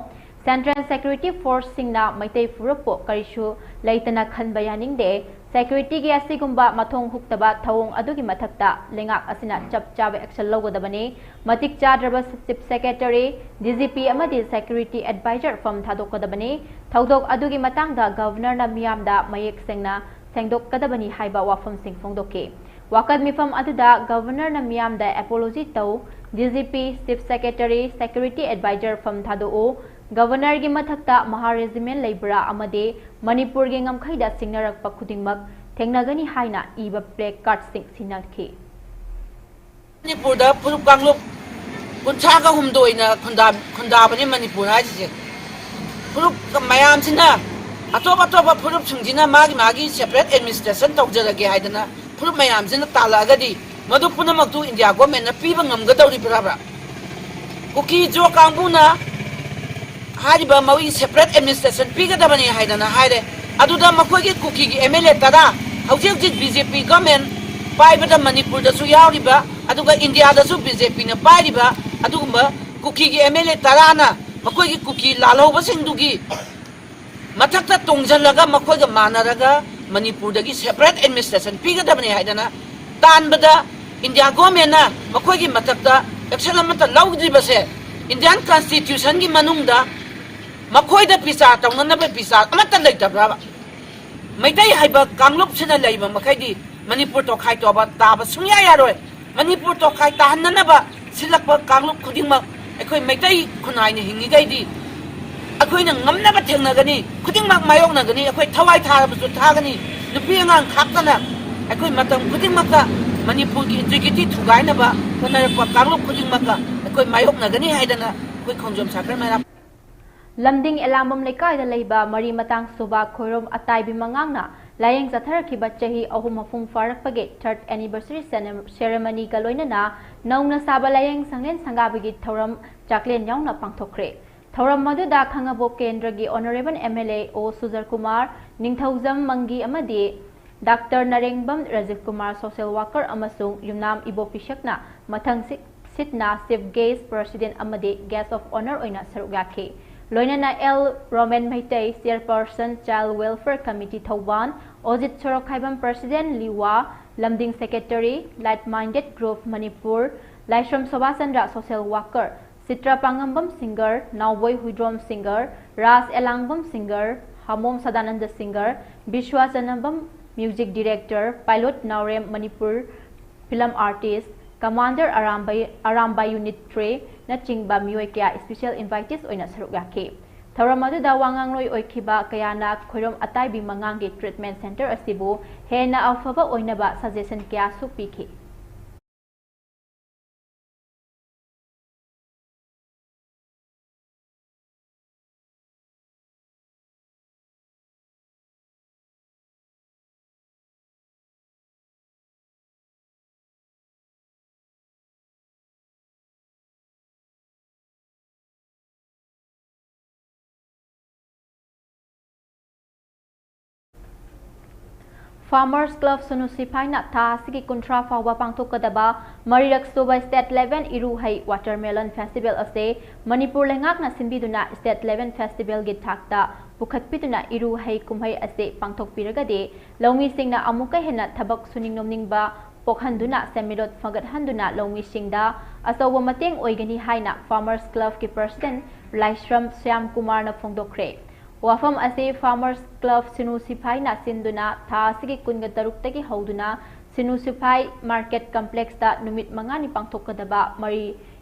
ꯁꯦꯟꯇ꯭ꯔꯦꯜ ꯁꯦꯀ꯭ꯌꯨꯔꯤꯇꯤ ꯐꯣꯔꯁꯁꯤꯡꯅ ꯃꯩꯇꯩ ꯐꯨꯔꯨꯞꯄꯨ ꯀꯔꯤꯁꯨ ꯂꯩꯇꯅ ꯈꯟꯕ ꯌꯥꯅꯤꯡꯗꯦ꯫ ꯁꯦꯀ꯭ꯌꯨꯔꯤꯇꯤꯒꯤ ꯑꯁꯤꯒꯨꯝꯕ ꯃꯊꯣꯡ ꯍꯨꯛꯇꯕ ꯊꯧꯑꯣꯡ ꯑꯗꯨꯒꯤ ꯃꯊꯛꯇ ꯂꯩꯉꯥꯛ ꯑꯁꯤꯅ ꯆꯞ ꯆꯥꯕ ꯑꯦꯛꯁꯟ ꯂꯧꯒꯗꯕꯅꯤ꯫ ꯃꯇꯤꯛ ꯆꯥꯗ꯭ꯔꯕ ꯆꯤꯐ ꯁꯦꯀ꯭ꯔꯦꯇꯔꯤ, ꯗꯤ ꯖꯤ ꯄꯤ ꯑꯃꯗꯤ ꯁꯦꯀ꯭ꯌꯨꯔꯤꯇꯤ ꯑꯦꯗꯚꯥꯏꯖꯔ ꯐꯝ ꯊꯥꯗꯣꯛꯀꯗꯕꯅꯤ꯫ ꯊꯧꯗꯣꯛ ꯑꯗꯨꯒꯤ ꯃꯇꯥꯡꯗ ꯒꯚꯔꯅꯔꯅ ꯃꯤꯌꯥꯝꯗ ꯃꯌꯦꯛ ꯁꯦꯡꯅ ꯁꯦꯡꯗꯣꯛꯀꯗꯕꯅꯤ ꯍꯥꯏꯕ ꯋꯥꯐꯝꯁꯤꯡ ꯐꯣꯡꯗꯣꯛꯈꯤ꯫ ꯋꯥꯀꯠ ꯃꯤꯐꯝ ꯑꯗꯨꯗ ꯒꯚꯔꯅꯔꯅ ꯃꯤꯌꯥꯝꯗ ꯑꯦꯄꯣꯂꯣꯖꯤ ꯇꯧ, D G P, chief secretary, security adviser ꯐꯝ ꯊꯥꯗꯣꯛꯎ, ꯒꯚꯔꯅꯔꯒꯤ ꯃꯊꯛꯇ ꯃꯍꯥ ꯔꯦꯖꯤꯃꯦꯟ ꯂꯩꯕ꯭ꯔꯥ ꯑꯃꯗꯤ ꯃꯅꯤꯄꯨꯔꯒꯤ ꯉꯝꯈꯩꯗ ꯁꯤꯡꯅꯔꯛꯄ ꯈꯨꯗꯤꯡꯃꯛ ꯊꯦꯡꯅꯒꯅꯤ ꯍꯥꯏꯅ ꯏꯕ ꯄ꯭ꯂꯦ ꯀꯥꯔꯗꯁꯤꯡ ꯁꯤꯟꯅꯈꯤ꯫ ꯃꯅꯤꯄꯨꯔꯗ ꯐꯨꯔꯨꯞ ꯀꯥꯡꯂꯨꯞ ꯀꯨꯟꯊ꯭ꯔꯥꯒ ꯍꯨꯝꯗꯣꯏꯅ ꯈꯨꯟꯗꯥ-, ꯈꯨꯟꯗꯥꯕꯅꯤ ꯃꯅꯤꯄꯨꯔ ꯍꯥꯏꯁꯤꯁꯦ꯫ ꯐꯨꯔꯨꯞ ꯃꯌꯥꯝꯁꯤꯅ, ꯑꯇꯣꯞ ꯑꯇꯣꯞꯄ ꯐꯨꯔꯨꯞꯁꯤꯡꯁꯤꯅ ꯃꯥꯒꯤ ꯃꯥꯒꯤ ꯁꯦꯄꯔꯦꯠ ꯑꯦꯗꯃꯤꯅꯤꯁꯇ꯭ꯔꯦꯁꯟ ꯇꯧꯖꯔꯒꯦ ꯍꯥꯏꯗꯅ ꯐꯨꯔꯨꯞ ꯃꯌꯥꯝꯁꯤꯅ ꯇꯥꯜꯂꯛꯑꯒꯗꯤ ꯃꯗꯨ ꯄꯨꯝꯅꯃꯛꯇꯨ ꯏꯟꯗꯤꯌꯥ ꯒꯣꯔꯃꯦꯟꯅ ꯄꯤꯕ ꯉꯝꯒꯗꯧꯔꯤꯕ꯭ꯔꯕ? ꯀꯨꯀꯤ ꯖꯣ ꯀꯥꯡꯕꯨꯅ ꯍꯥꯏꯔꯤꯕ ꯃꯣꯏꯒꯤ ꯁꯦꯄꯔꯦꯠ ꯑꯦꯗꯃꯤꯅꯤꯁꯇ꯭ꯔꯦꯁꯟ ꯄꯤꯒꯗꯕꯅꯤ ꯍꯥꯏꯗꯅ ꯍꯥꯏꯔꯦ꯫ ꯑꯗꯨꯗ ꯃꯈꯣꯏꯒꯤ ꯀꯨꯀꯤꯒꯤ ꯑꯦꯝ ꯑꯦꯜ ꯑꯦ ꯇꯔꯥ ꯍꯧꯖꯤꯛ ꯍꯧꯖꯤꯛ ꯕꯤ ꯖꯦ ꯄꯤ ꯒꯚꯔꯟꯃꯦꯟ ꯄꯥꯏꯕꯗ ꯃꯅꯤꯄꯨꯔꯗꯁꯨ ꯌꯥꯎꯔꯤꯕ, ꯑꯗꯨꯒ ꯏꯟꯗꯤꯌꯥꯗꯁꯨ ꯕꯤ ꯖꯦ ꯄꯤꯅ ꯄꯥꯏꯔꯤꯕ ꯑꯗꯨꯒꯨꯝꯕ ꯀꯨꯀꯤꯒꯤ ꯑꯦꯝ ꯑꯦꯜ ꯑꯦ ꯇꯔꯥꯅ ꯃꯈꯣꯏꯒꯤ ꯀꯨꯀꯤ ꯂꯥꯜꯍꯧꯕꯁꯤꯡꯗꯨꯒꯤ ꯃꯊꯛꯇ ꯇꯣꯡꯁꯤꯜꯂꯒ ꯃꯈꯣꯏꯒ ꯃꯥꯟꯅꯔꯒ ꯃꯅꯤꯄꯨꯔꯗꯒꯤ ꯁꯦꯄꯔꯦꯠ ꯑꯦꯗꯃꯤꯅꯤꯁꯇ꯭ꯔꯦꯁꯟ ꯄꯤꯒꯗꯕꯅꯤ ꯍꯥꯏꯗꯅ ꯇꯥꯟꯕꯗ ꯏꯟꯗꯤꯌꯥ ꯒꯣꯔꯃꯦꯟꯅ ꯃꯈꯣꯏꯒꯤ ꯃꯊꯛꯇ ꯑꯦꯛꯁꯟ ꯑꯃꯠꯇ ꯂꯧꯗ꯭ꯔꯤꯕꯁꯦ ꯏꯟꯗꯤꯌꯥꯟ ꯀꯟꯁꯇꯤꯇ꯭ꯌꯨꯁꯟꯒꯤ ꯃꯅꯨꯡꯗ ꯃꯈꯣꯏꯗ ꯕꯤꯆꯥꯔ ꯇꯧꯅꯅꯕ ꯕꯤꯆꯥꯔ ꯑꯃꯠꯇ ꯂꯩꯇꯕ꯭ꯔꯕ? ꯃꯩꯇꯩ ꯍꯥꯏꯕ ꯀꯥꯡꯂꯨꯞꯁꯤꯅ ꯂꯩꯕ ꯃꯈꯩꯗꯤ ꯃꯅꯤꯄꯨꯔ ꯇꯣꯈꯥꯏ ꯇꯣꯕ ꯇꯥꯕ ꯁꯨꯡꯌꯥ ꯌꯥꯔꯣꯏ꯫ ꯃꯅꯤꯄꯨꯔ ꯇꯣꯈꯥꯏ ꯇꯥꯍꯟꯅꯅꯕ ꯁꯤꯜꯂꯛꯄ ꯀꯥꯡꯂꯨꯞ ꯈꯨꯗꯤꯡꯃꯛ ꯑꯩꯈꯣꯏ ꯃꯩꯇꯩ ꯈꯨꯟꯅꯥꯏꯅ ꯍꯤꯡꯉꯤꯈꯩꯗꯤ ꯑꯩꯈꯣꯏꯅ ꯉꯝꯅꯕ ꯊꯦꯡꯅꯒꯅꯤ, ꯈꯨꯗꯤꯡꯃꯛ ꯃꯥꯌꯣꯛꯅꯒꯅꯤ, ꯑꯩꯈꯣꯏ ꯊꯋꯥꯏ ꯊꯥꯔꯕꯁꯨ ꯊꯥꯒꯅꯤ, ꯅꯨꯄꯤ ꯑꯉꯥꯡ ꯈꯥꯛꯇꯅ ꯑꯩꯈꯣꯏ ꯃꯇꯝ ꯈꯨꯗꯤꯡꯃꯛꯇ ꯃꯅꯤꯄꯨꯔꯒꯤ ꯏꯟꯇꯤꯒ꯭ꯔꯤꯇꯤ ꯊꯨꯒꯥꯏꯅꯕ ꯍꯣꯠꯅꯔꯛꯄ ꯀꯥꯡꯂꯨꯞ ꯈꯨꯗꯤꯡꯃꯛꯀ ꯑꯩꯈꯣꯏ ꯃꯥꯌꯣꯛꯅꯒꯅꯤ ꯍꯥꯏꯗꯅ ꯑꯩꯈꯣꯏ ꯈꯣꯡꯖꯣꯝ ꯁꯥꯒꯔ ꯃꯩꯔꯥ ꯂꯝꯗꯤꯡ ꯑꯦꯂꯥꯝꯕꯝ ꯂꯩꯀꯥꯏꯗ ꯂꯩꯕ ꯃꯔꯤ ꯃꯇꯥꯡ ꯁꯨꯕ ꯈꯣꯏꯔꯣꯝ ꯑꯇꯥꯏꯕꯤ ꯃꯉꯥꯡꯅ ꯂꯥꯏꯌꯦꯡ ꯆꯠꯊꯔꯛꯈꯤꯕ ꯆꯍꯤ ꯑꯍꯨꯝ ꯃꯄꯨꯡ ꯐꯥꯔꯛꯄꯒꯤ third anniversary ceremonyꯒ ꯂꯣꯏꯅꯅ ꯅꯧꯅ ꯁꯥꯕ ꯂꯥꯏꯌꯦꯡ ꯁꯪꯂꯦꯟ ꯁꯪꯒꯥꯕꯒꯤ ꯊꯧꯔꯝ ꯆꯥꯛꯂꯦꯟ ꯌꯥꯎꯅ ꯄꯥꯡꯊꯣꯛꯈ꯭ꯔꯦ꯫ ꯊꯧꯔꯝ ꯑꯗꯨꯗ ꯈꯥꯉꯕꯣꯛ ꯀꯦꯟꯗ꯭ꯔꯒꯤ Honourable MLA ꯑꯣ ꯁꯨꯖꯔ ꯀꯨꯃꯥꯔ, ꯅꯤꯡꯊꯧꯖꯝ ꯃꯪꯒꯤ ꯑꯃꯗꯤ Doctor ꯅꯔꯦꯡꯕꯝ Rajiv Kumar, social worker ꯑꯃꯁꯨꯡ ꯌꯨꯝꯅꯥꯝ ꯏꯕꯣꯄꯤꯁꯛꯅ ꯃꯊꯪ ꯁꯤꯠꯅ Chief Guest, President ꯑꯃꯗꯤ Guest of Honour ꯑꯣꯏꯅ ꯁꯔꯨꯛ ꯌꯥꯈꯤ꯫ ꯂꯣꯏꯅꯅ L Romen Meitei, Chairperson, Child Welfare Committee Thoubal, Ojit Sorokhaibam, President Liwa, Lamding Secretary, Like Minded Group Manipur, Laishram Sobhachandra, social worker, Chitra Pangambam, singer, Naoboi Huidrom, singer, Raj Elangbam, singer, Hamom Sadananda, singer, Biswa Chanambam, music director, Pilot Naorem, Manipur film artist, Commander Arambai, Arambai unit three ꯅꯆꯤꯡꯕ ꯃꯤꯑꯣꯏ ꯀꯌꯥ special invitees ꯑꯣꯏꯅ ꯁꯔꯨꯛ ꯌꯥꯈꯤ꯫ ꯊꯧꯔꯝ ꯑꯗꯨꯗ ꯋꯥ ꯉꯥꯡꯂꯣꯏ ꯑꯣꯏꯈꯤꯕ ꯀꯌꯥꯅ ꯈꯣꯏꯔꯣꯝ ꯑꯇꯥꯏꯕꯤ ꯃꯉꯥꯡꯒꯤ treatment centre ꯑꯁꯤꯕꯨ ꯍꯦꯟꯅ ꯑꯐꯕ ꯑꯣꯏꯅꯕ suggestion ꯀꯌꯥꯁꯨ ꯄꯤꯈꯤ꯫ Farmers Club ꯁꯨꯅꯨ ꯁꯤꯐꯥꯏꯅ ꯊꯥ ꯑꯁꯤꯒꯤ ꯀꯨꯟꯊ꯭ꯔꯥ ꯐꯥꯎꯕ ꯄꯥꯡꯊꯣꯛꯀꯗꯕ ꯃꯔꯤꯔꯛ ꯁꯨꯕ State Level ꯏꯔꯨꯍꯩ Watermelon Festival ꯑꯁꯤ ꯃꯅꯤꯄꯨꯔ ꯂꯩꯉꯥꯛꯅ ꯁꯤꯟꯕꯤꯗꯨꯅ State Level Festivalꯒꯤ ꯊꯥꯛꯇ ꯄꯨꯈꯠꯄꯤꯗꯨꯅ ꯏꯔꯨꯍꯩ ꯀꯨꯝꯍꯩ ꯑꯁꯤ ꯄꯥꯡꯊꯣꯛꯄꯤꯔꯒꯗꯤ ꯂꯧꯃꯤꯁꯤꯡꯅ ꯑꯃꯨꯛꯀ ꯍꯦꯟꯅ ꯊꯕꯛ ꯁꯨꯅꯤꯡ ꯅꯣꯝꯅꯤꯡꯕ ꯄꯣꯛꯍꯟꯗꯨꯅ ꯁꯦꯟꯃꯤꯠꯂꯣꯟ ꯐꯒꯠꯍꯟꯗꯨꯅ ꯂꯧꯃꯤꯁꯤꯡꯗ ꯑꯆꯧꯕ ꯃꯇꯦꯡ ꯑꯣꯏꯒꯅꯤ ꯍꯥꯏꯅ Farmers Clubꯀꯤ President ꯂꯥꯏꯁ꯭ꯔꯝ ꯁ꯭ꯌꯥꯝ ꯀꯨꯃꯥꯔꯅ ꯐꯣꯡꯗꯣꯛꯈ꯭ꯔꯦ꯫ ꯋꯥꯐꯝ ꯑꯁꯤ Farmers Club ꯁꯤꯅꯨ ꯁꯤꯐꯥꯏꯅ ꯁꯤꯟꯗꯨꯅ ꯊꯥ ꯑꯁꯤꯒꯤ ꯀꯨꯟꯒ ꯇꯔꯨꯛꯇꯒꯤ ꯍꯧꯗꯨꯅ ꯁꯤꯅꯨ ꯁꯤꯐꯥꯏ Market Complexꯇ ꯅꯨꯃꯤꯠ ꯃꯉꯥꯅꯤ ꯄꯥꯡꯊꯣꯛꯀꯗꯕ ꯃꯔꯤ,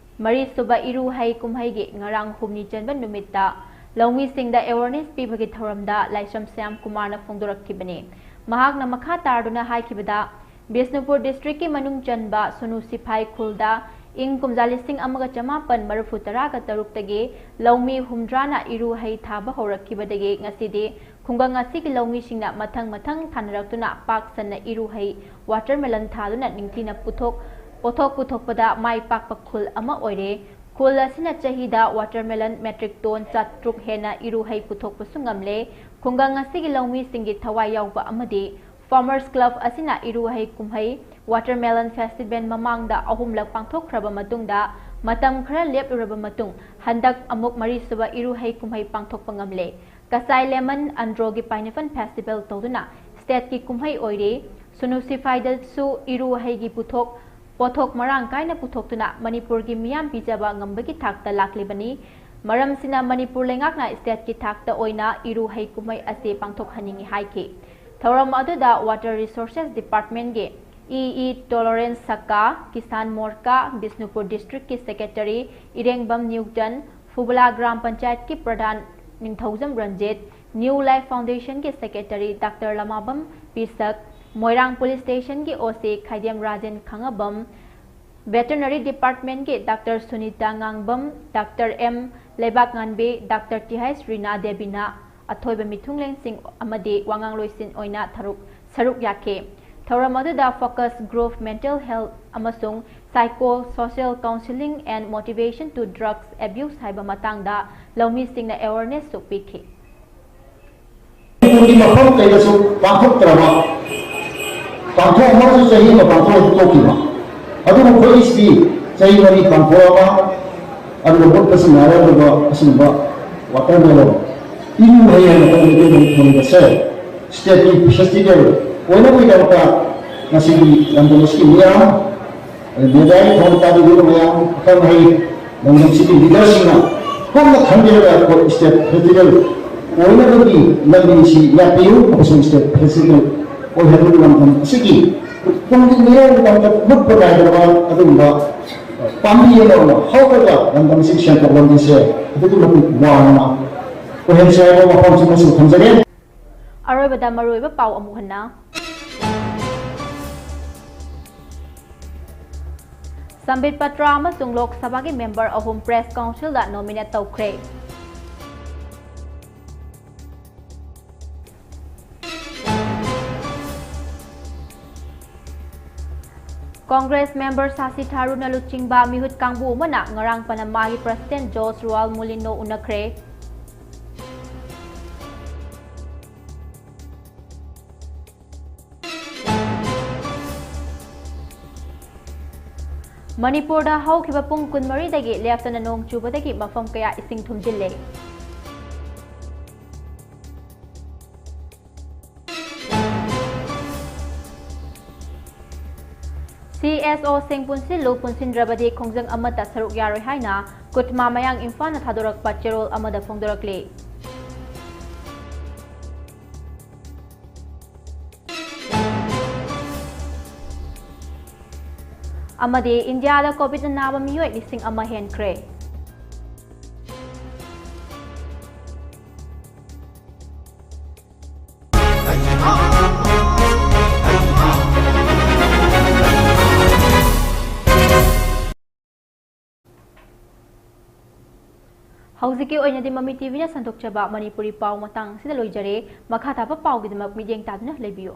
ꯃꯔꯤꯁꯨꯕ ꯏꯔꯨ ꯍꯩ ꯀꯨꯝꯍꯩꯒꯤ ꯉꯔꯥꯡ ꯍꯨꯝꯅꯤ ꯆꯟꯕ ꯅꯨꯃꯤꯠꯇ ꯂꯧꯃꯤꯁꯤꯡꯗ awareness ꯄꯤꯕꯒꯤ ꯊꯧꯔꯝꯗ ꯂꯥꯏꯁ꯭ꯔꯝ ꯁ꯭ꯌꯥꯝ ꯀꯨꯃꯥꯔꯅ ꯐꯣꯡꯗꯣꯔꯛꯈꯤꯕꯅꯤ꯫ ꯃꯍꯥꯛꯅ ꯃꯈꯥ ꯇꯥꯔꯗꯨꯅ ꯍꯥꯏꯈꯤꯕꯗ, ꯕꯤꯁꯅꯨꯄꯨꯔ districtꯀꯤ ꯃꯅꯨꯡ ꯆꯟꯕ ꯁꯨꯅꯨ ꯁꯤꯐꯥꯏ ꯈꯨꯜꯗ ꯏꯪ ꯀꯨꯝꯖꯥ ꯂꯤꯁꯤꯡ ꯑꯃꯒ ꯆꯃꯥꯄꯟ ꯃꯔꯤꯐꯨ ꯇꯔꯥꯒ ꯇꯔꯨꯛꯇꯒꯤ ꯂꯧꯃꯤ ꯍꯨꯝꯗ꯭ꯔꯥꯅ ꯏꯔꯨ ꯍꯩ ꯊꯥꯕ ꯍꯧꯔꯛꯈꯤꯕꯗꯒꯤ ꯉꯁꯤꯗꯤ ꯈꯨꯡꯒꯪ ꯑꯁꯤꯒꯤ ꯂꯧꯃꯤꯁꯤꯡꯅ ꯃꯊꯪ ꯃꯊꯪ ꯊꯥꯅꯔꯛꯇꯨꯅ ꯄꯥꯛ ꯁꯟꯅ ꯏꯔꯨꯍꯩ, watermelon ꯊꯥꯗꯨꯅ ꯅꯤꯡꯊꯤꯅ ꯄꯨꯊꯣꯛ, ꯄꯣꯠꯊꯣꯛ ꯄꯨꯊꯣꯛꯄꯗ ꯃꯥꯏ ꯄꯥꯛꯄ ꯈꯨꯜ ꯑꯃ ꯑꯣꯏꯔꯦ꯫ ꯈꯨꯜ ꯑꯁꯤꯅ ꯆꯍꯤꯗ watermelon metric ton ꯆꯥꯇ꯭ꯔꯨꯛ ꯍꯦꯟꯅ ꯏꯔꯨꯍꯩ ꯄꯨꯊꯣꯛꯄꯁꯨ ꯉꯝꯂꯦ꯫ ꯈꯨꯡꯒꯪ ꯑꯁꯤꯒꯤ ꯂꯧꯃꯤꯁꯤꯡꯒꯤ ꯊꯋꯥꯏ ꯌꯥꯎꯕ ꯑꯃꯗꯤ Farmers Club ꯑꯁꯤꯅ ꯏꯔꯨꯍꯩ ꯀꯨꯝꯍꯩ watermelon festival ꯃꯃꯥꯡꯗ ꯑꯍꯨꯝꯂꯛ ꯄꯥꯡꯊꯣꯛꯈ꯭ꯔꯕ ꯃꯇꯨꯡꯗ, ꯃꯇꯝ ꯈꯔ ꯂꯦꯞꯂꯨꯔꯕ ꯃꯇꯨꯡ, ꯍꯟꯗꯛ ꯑꯃꯨꯛ ꯃꯔꯤꯁꯨꯕ ꯏꯔꯨꯍꯩ ꯀꯨꯝꯍꯩ ꯄꯥꯡꯊꯣꯛꯄ ꯉꯝꯂꯦ꯫ ꯀꯁꯥꯏ ꯂꯦꯃꯟ ꯑꯟꯗ꯭ꯔꯣꯒꯤ pineapple festival ꯇꯧꯗꯨꯅ stateꯀꯤ ꯀꯨꯝꯍꯩ ꯑꯣꯏꯔꯤ꯫ ꯁꯨꯅꯨ ꯁꯤꯐꯥꯏꯗꯁꯨ ꯏꯔꯨ ꯍꯩꯒꯤ ꯄꯨꯊꯣꯛ, ꯄꯣꯠꯊꯣꯛ ꯃꯔꯥꯡ ꯀꯥꯏꯅ ꯄꯨꯊꯣꯛꯇꯨꯅ ꯃꯅꯤꯄꯨꯔꯒꯤ ꯃꯤꯌꯥꯝ ꯄꯤꯖꯕ ꯉꯝꯕꯒꯤ ꯊꯥꯛꯇ ꯂꯥꯛꯂꯤꯕꯅꯤ꯫ ꯃꯔꯝꯁꯤꯅ ꯃꯅꯤꯄꯨꯔ ꯂꯩꯉꯥꯛꯅ stateꯀꯤ ꯊꯥꯛꯇ ꯑꯣꯏꯅ ꯏꯔꯨ ꯍꯩ ꯀꯨꯝꯍꯩ ꯑꯁꯤ ꯄꯥꯡꯊꯣꯛꯍꯟꯅꯤꯡꯏ ꯍꯥꯏꯈꯤ꯫ ꯊꯧꯔꯝ ꯑꯗꯨꯗ Water Resources Departmentꯀꯤ ꯏ ꯏ ꯇꯣꯂꯣꯔꯦꯟꯁ ꯁꯛꯀꯥ, ꯀꯤꯁꯥꯟ ꯃꯣꯔꯆꯥ ꯕꯤꯁꯅꯨꯄꯨꯔ districtꯀꯤ secretary ꯏꯔꯦꯡꯕꯝ ꯅ꯭ꯌꯨꯇꯟ, ꯐꯨꯕꯂꯥ ꯒ꯭ꯔꯥꯝ ꯄꯟꯆꯥꯌꯠꯀꯤ ꯄ꯭ꯔꯙꯥꯟ ꯅꯤꯡꯊꯧꯖꯝ ꯔꯟꯖꯤꯠ, New Life Foundationꯒꯤ secretary Doctor Lamabam Pishak, Moirang police stationꯒꯤ O C Khaidem Rajen Khangbam, Veterinary Departmentꯀꯤ Doctor Sunita Ngangbam, Doctor M Leibakngambi, Doctor T H Rina ꯗꯦꯕꯤꯅ ꯑꯊꯣꯏꯕ ꯃꯤꯊꯨꯡꯂꯦꯟꯁꯤꯡ ꯑꯃꯗꯤ ꯋꯥꯉꯥꯡꯂꯣꯏꯁꯤꯡ ꯑꯣꯏꯅ ꯊꯔꯨꯛ, ꯁꯔꯨꯛ ꯌꯥꯈꯤ꯫ ꯊꯧꯔꯝ ꯑꯗꯨꯗ Focus Group, Mental Health ꯑꯃꯁꯨꯡ Psycho Social Counseling and Motivation to Drugs Abuse ꯍꯥꯏꯕ ꯃꯇꯥꯡꯗ ꯂꯧꯃꯤꯁꯤꯡꯅ awarenessꯁꯨ ꯄꯤꯈꯤ꯫ ꯃꯅꯤꯄꯨꯔꯒꯤ ꯃꯐꯝ ꯀꯩꯗꯁꯨ ꯄꯥꯡꯊꯣꯛꯇ꯭ꯔꯕ, ꯄꯥꯡꯊꯣꯛꯑꯝꯃꯒꯁꯨ ꯆꯍꯤ ꯑꯃ ꯄꯥꯡꯊꯣꯛꯑꯒ ꯇꯣꯛꯈꯤꯕ, ꯑꯗꯨꯕꯨ ꯑꯩꯈꯣꯏꯒꯤꯁꯤꯗꯤ ꯆꯍꯤ ꯃꯔꯤ ꯄꯥꯡꯊꯣꯛꯑꯒ, ꯑꯗꯨꯒ ꯃꯨꯠꯄꯁꯨ ꯅꯥꯏꯔꯗꯕ ꯑꯁꯤꯒꯨꯝꯕ watermelon, ꯏꯔꯨ ꯍꯩ ꯍꯥꯏꯅ ꯑꯩꯈꯣꯏ ꯃꯩꯇꯩꯂꯣꯟꯗ ꯊꯣꯟꯕꯁꯦ stateꯀꯤ festival ꯑꯣꯏꯅꯕꯒꯤꯗꯃꯛꯇ ꯉꯁꯤꯒꯤ ꯂꯝꯗꯝ ꯑꯁꯤꯒꯤ ꯃꯤꯌꯥꯝ, ꯑꯗꯩ ꯃꯦꯗꯤꯌꯥꯒꯤ ꯊꯧꯔꯝ ꯇꯥꯕꯤꯔꯤꯕ ꯃꯌꯥꯝ, ꯑꯈꯪ ꯑꯍꯩ, ꯂꯝꯗꯝꯁꯤꯒꯤ leaderꯁꯤꯡꯅ ꯄꯨꯟꯅ ꯈꯟꯕꯤꯔꯒ ꯑꯩꯈꯣꯏ state festival ꯑꯣꯏꯅꯕꯒꯤ ꯂꯝꯕꯤꯁꯤ ꯌꯥꯠꯄꯤꯌꯨ ꯑꯃꯁꯨꯡ state festival ꯑꯣꯏꯍꯟꯕꯒꯤ ꯂꯝꯗꯝ ꯑꯁꯤꯒꯤ ꯇꯨꯡꯒꯤ ꯃꯤꯔꯣꯜꯒꯤꯗꯃꯛꯇ ꯃꯨꯠꯄ ꯅꯥꯏꯗꯕ ꯑꯗꯨꯒꯨꯝꯕ ꯄꯥꯝꯕꯤ ꯑꯃ ꯑꯣꯏꯅ ꯍꯧꯔꯒ ꯂꯝꯗꯝ ꯑꯁꯤ ꯁꯦꯟꯊꯣꯛ ꯂꯝꯕꯤꯁꯦ ꯑꯗꯨꯛꯀꯤ ꯃꯇꯤꯛ ꯋꯥꯡꯅ ꯑꯣꯏꯍꯟꯁꯤ ꯍꯥꯏꯕ ꯋꯥꯐꯝꯁꯤꯃꯁꯨ ꯊꯝꯖꯒꯦ꯫ ꯑꯔꯣꯏꯕꯗ ꯃꯔꯨꯑꯣꯏꯕ ꯄꯥꯎ ꯑꯃꯨꯛ ꯍꯟꯅ꯫ ꯁꯝꯕꯤꯠ ꯄꯇ꯭ꯔ ꯑꯃꯁꯨꯡ ꯂꯣꯛ ꯁꯚꯥꯒꯤ member ꯑꯍꯨꯝ Press Councilꯗ nominate ꯇꯧꯈ꯭ꯔꯦ꯫ Congress member Shashi Tharoorꯅ ꯂꯨꯆꯤꯡꯕ ꯃꯤꯍꯨꯠ ꯀꯥꯡꯕꯨ ꯑꯃꯅ ꯉꯔꯥꯡ ꯄꯅꯃꯥꯒꯤ President Jose Raul Mulino ꯎꯅꯈ꯭ꯔꯦ꯫ ꯃꯅꯤꯄꯨꯔꯗ ꯍꯧꯈꯤꯕ ꯄꯨꯡ ꯀꯨꯟꯃꯔꯤꯗꯒꯤ ꯂꯦꯞꯇꯅ ꯅꯣꯡ ꯆꯨꯕꯗꯒꯤ ꯃꯐꯝ ꯀꯌꯥ ꯏꯁꯤꯡ ꯊꯨꯝꯖꯤꯜꯂꯦ꯫ CSOꯁꯤꯡ ꯄꯨꯟꯁꯤꯜꯂꯨ, ꯄꯨꯟꯁꯤꯟꯗ꯭ꯔꯕꯗꯤ ꯈꯣꯡꯖꯪ ꯑꯃꯠꯇ ꯁꯔꯨꯛ ꯌꯥꯔꯣꯏ ꯍꯥꯏꯅ ꯀꯨꯠꯃꯥ ꯃꯌꯥꯡ ꯏꯝꯐꯥꯜꯅ ꯊꯥꯗꯣꯔꯛꯄ ꯆꯦꯔꯣꯜ ꯑꯃꯗ ꯐꯣꯡꯗꯣꯔꯛꯂꯤ꯫ ꯑꯃꯗꯤ ꯏꯟꯗꯤꯌꯥꯗ ꯀꯣꯚꯤꯗꯅ ꯅꯥꯕ ꯃꯤꯑꯣꯏ ꯂꯤꯁꯤꯡ ꯑꯃ ꯍꯦꯟꯈ꯭ꯔꯦ꯫ ꯍꯧꯖꯤꯛꯀꯤ ꯑꯣꯏꯅꯗꯤ ꯃꯃꯤ TVꯅ ꯁꯟꯗꯣꯛꯆꯕ ꯃꯅꯤꯄꯨꯔꯤ ꯄꯥꯎ ꯃꯇꯥꯡ ꯑꯁꯤꯗ ꯂꯣꯏꯖꯔꯦ꯫ ꯃꯈꯥ ꯇꯥꯕ ꯄꯥꯎꯒꯤꯗꯃꯛ ꯃꯤꯠꯌꯦꯡ ꯇꯥꯗꯨꯅ ꯂꯩꯕꯤꯌꯨ꯫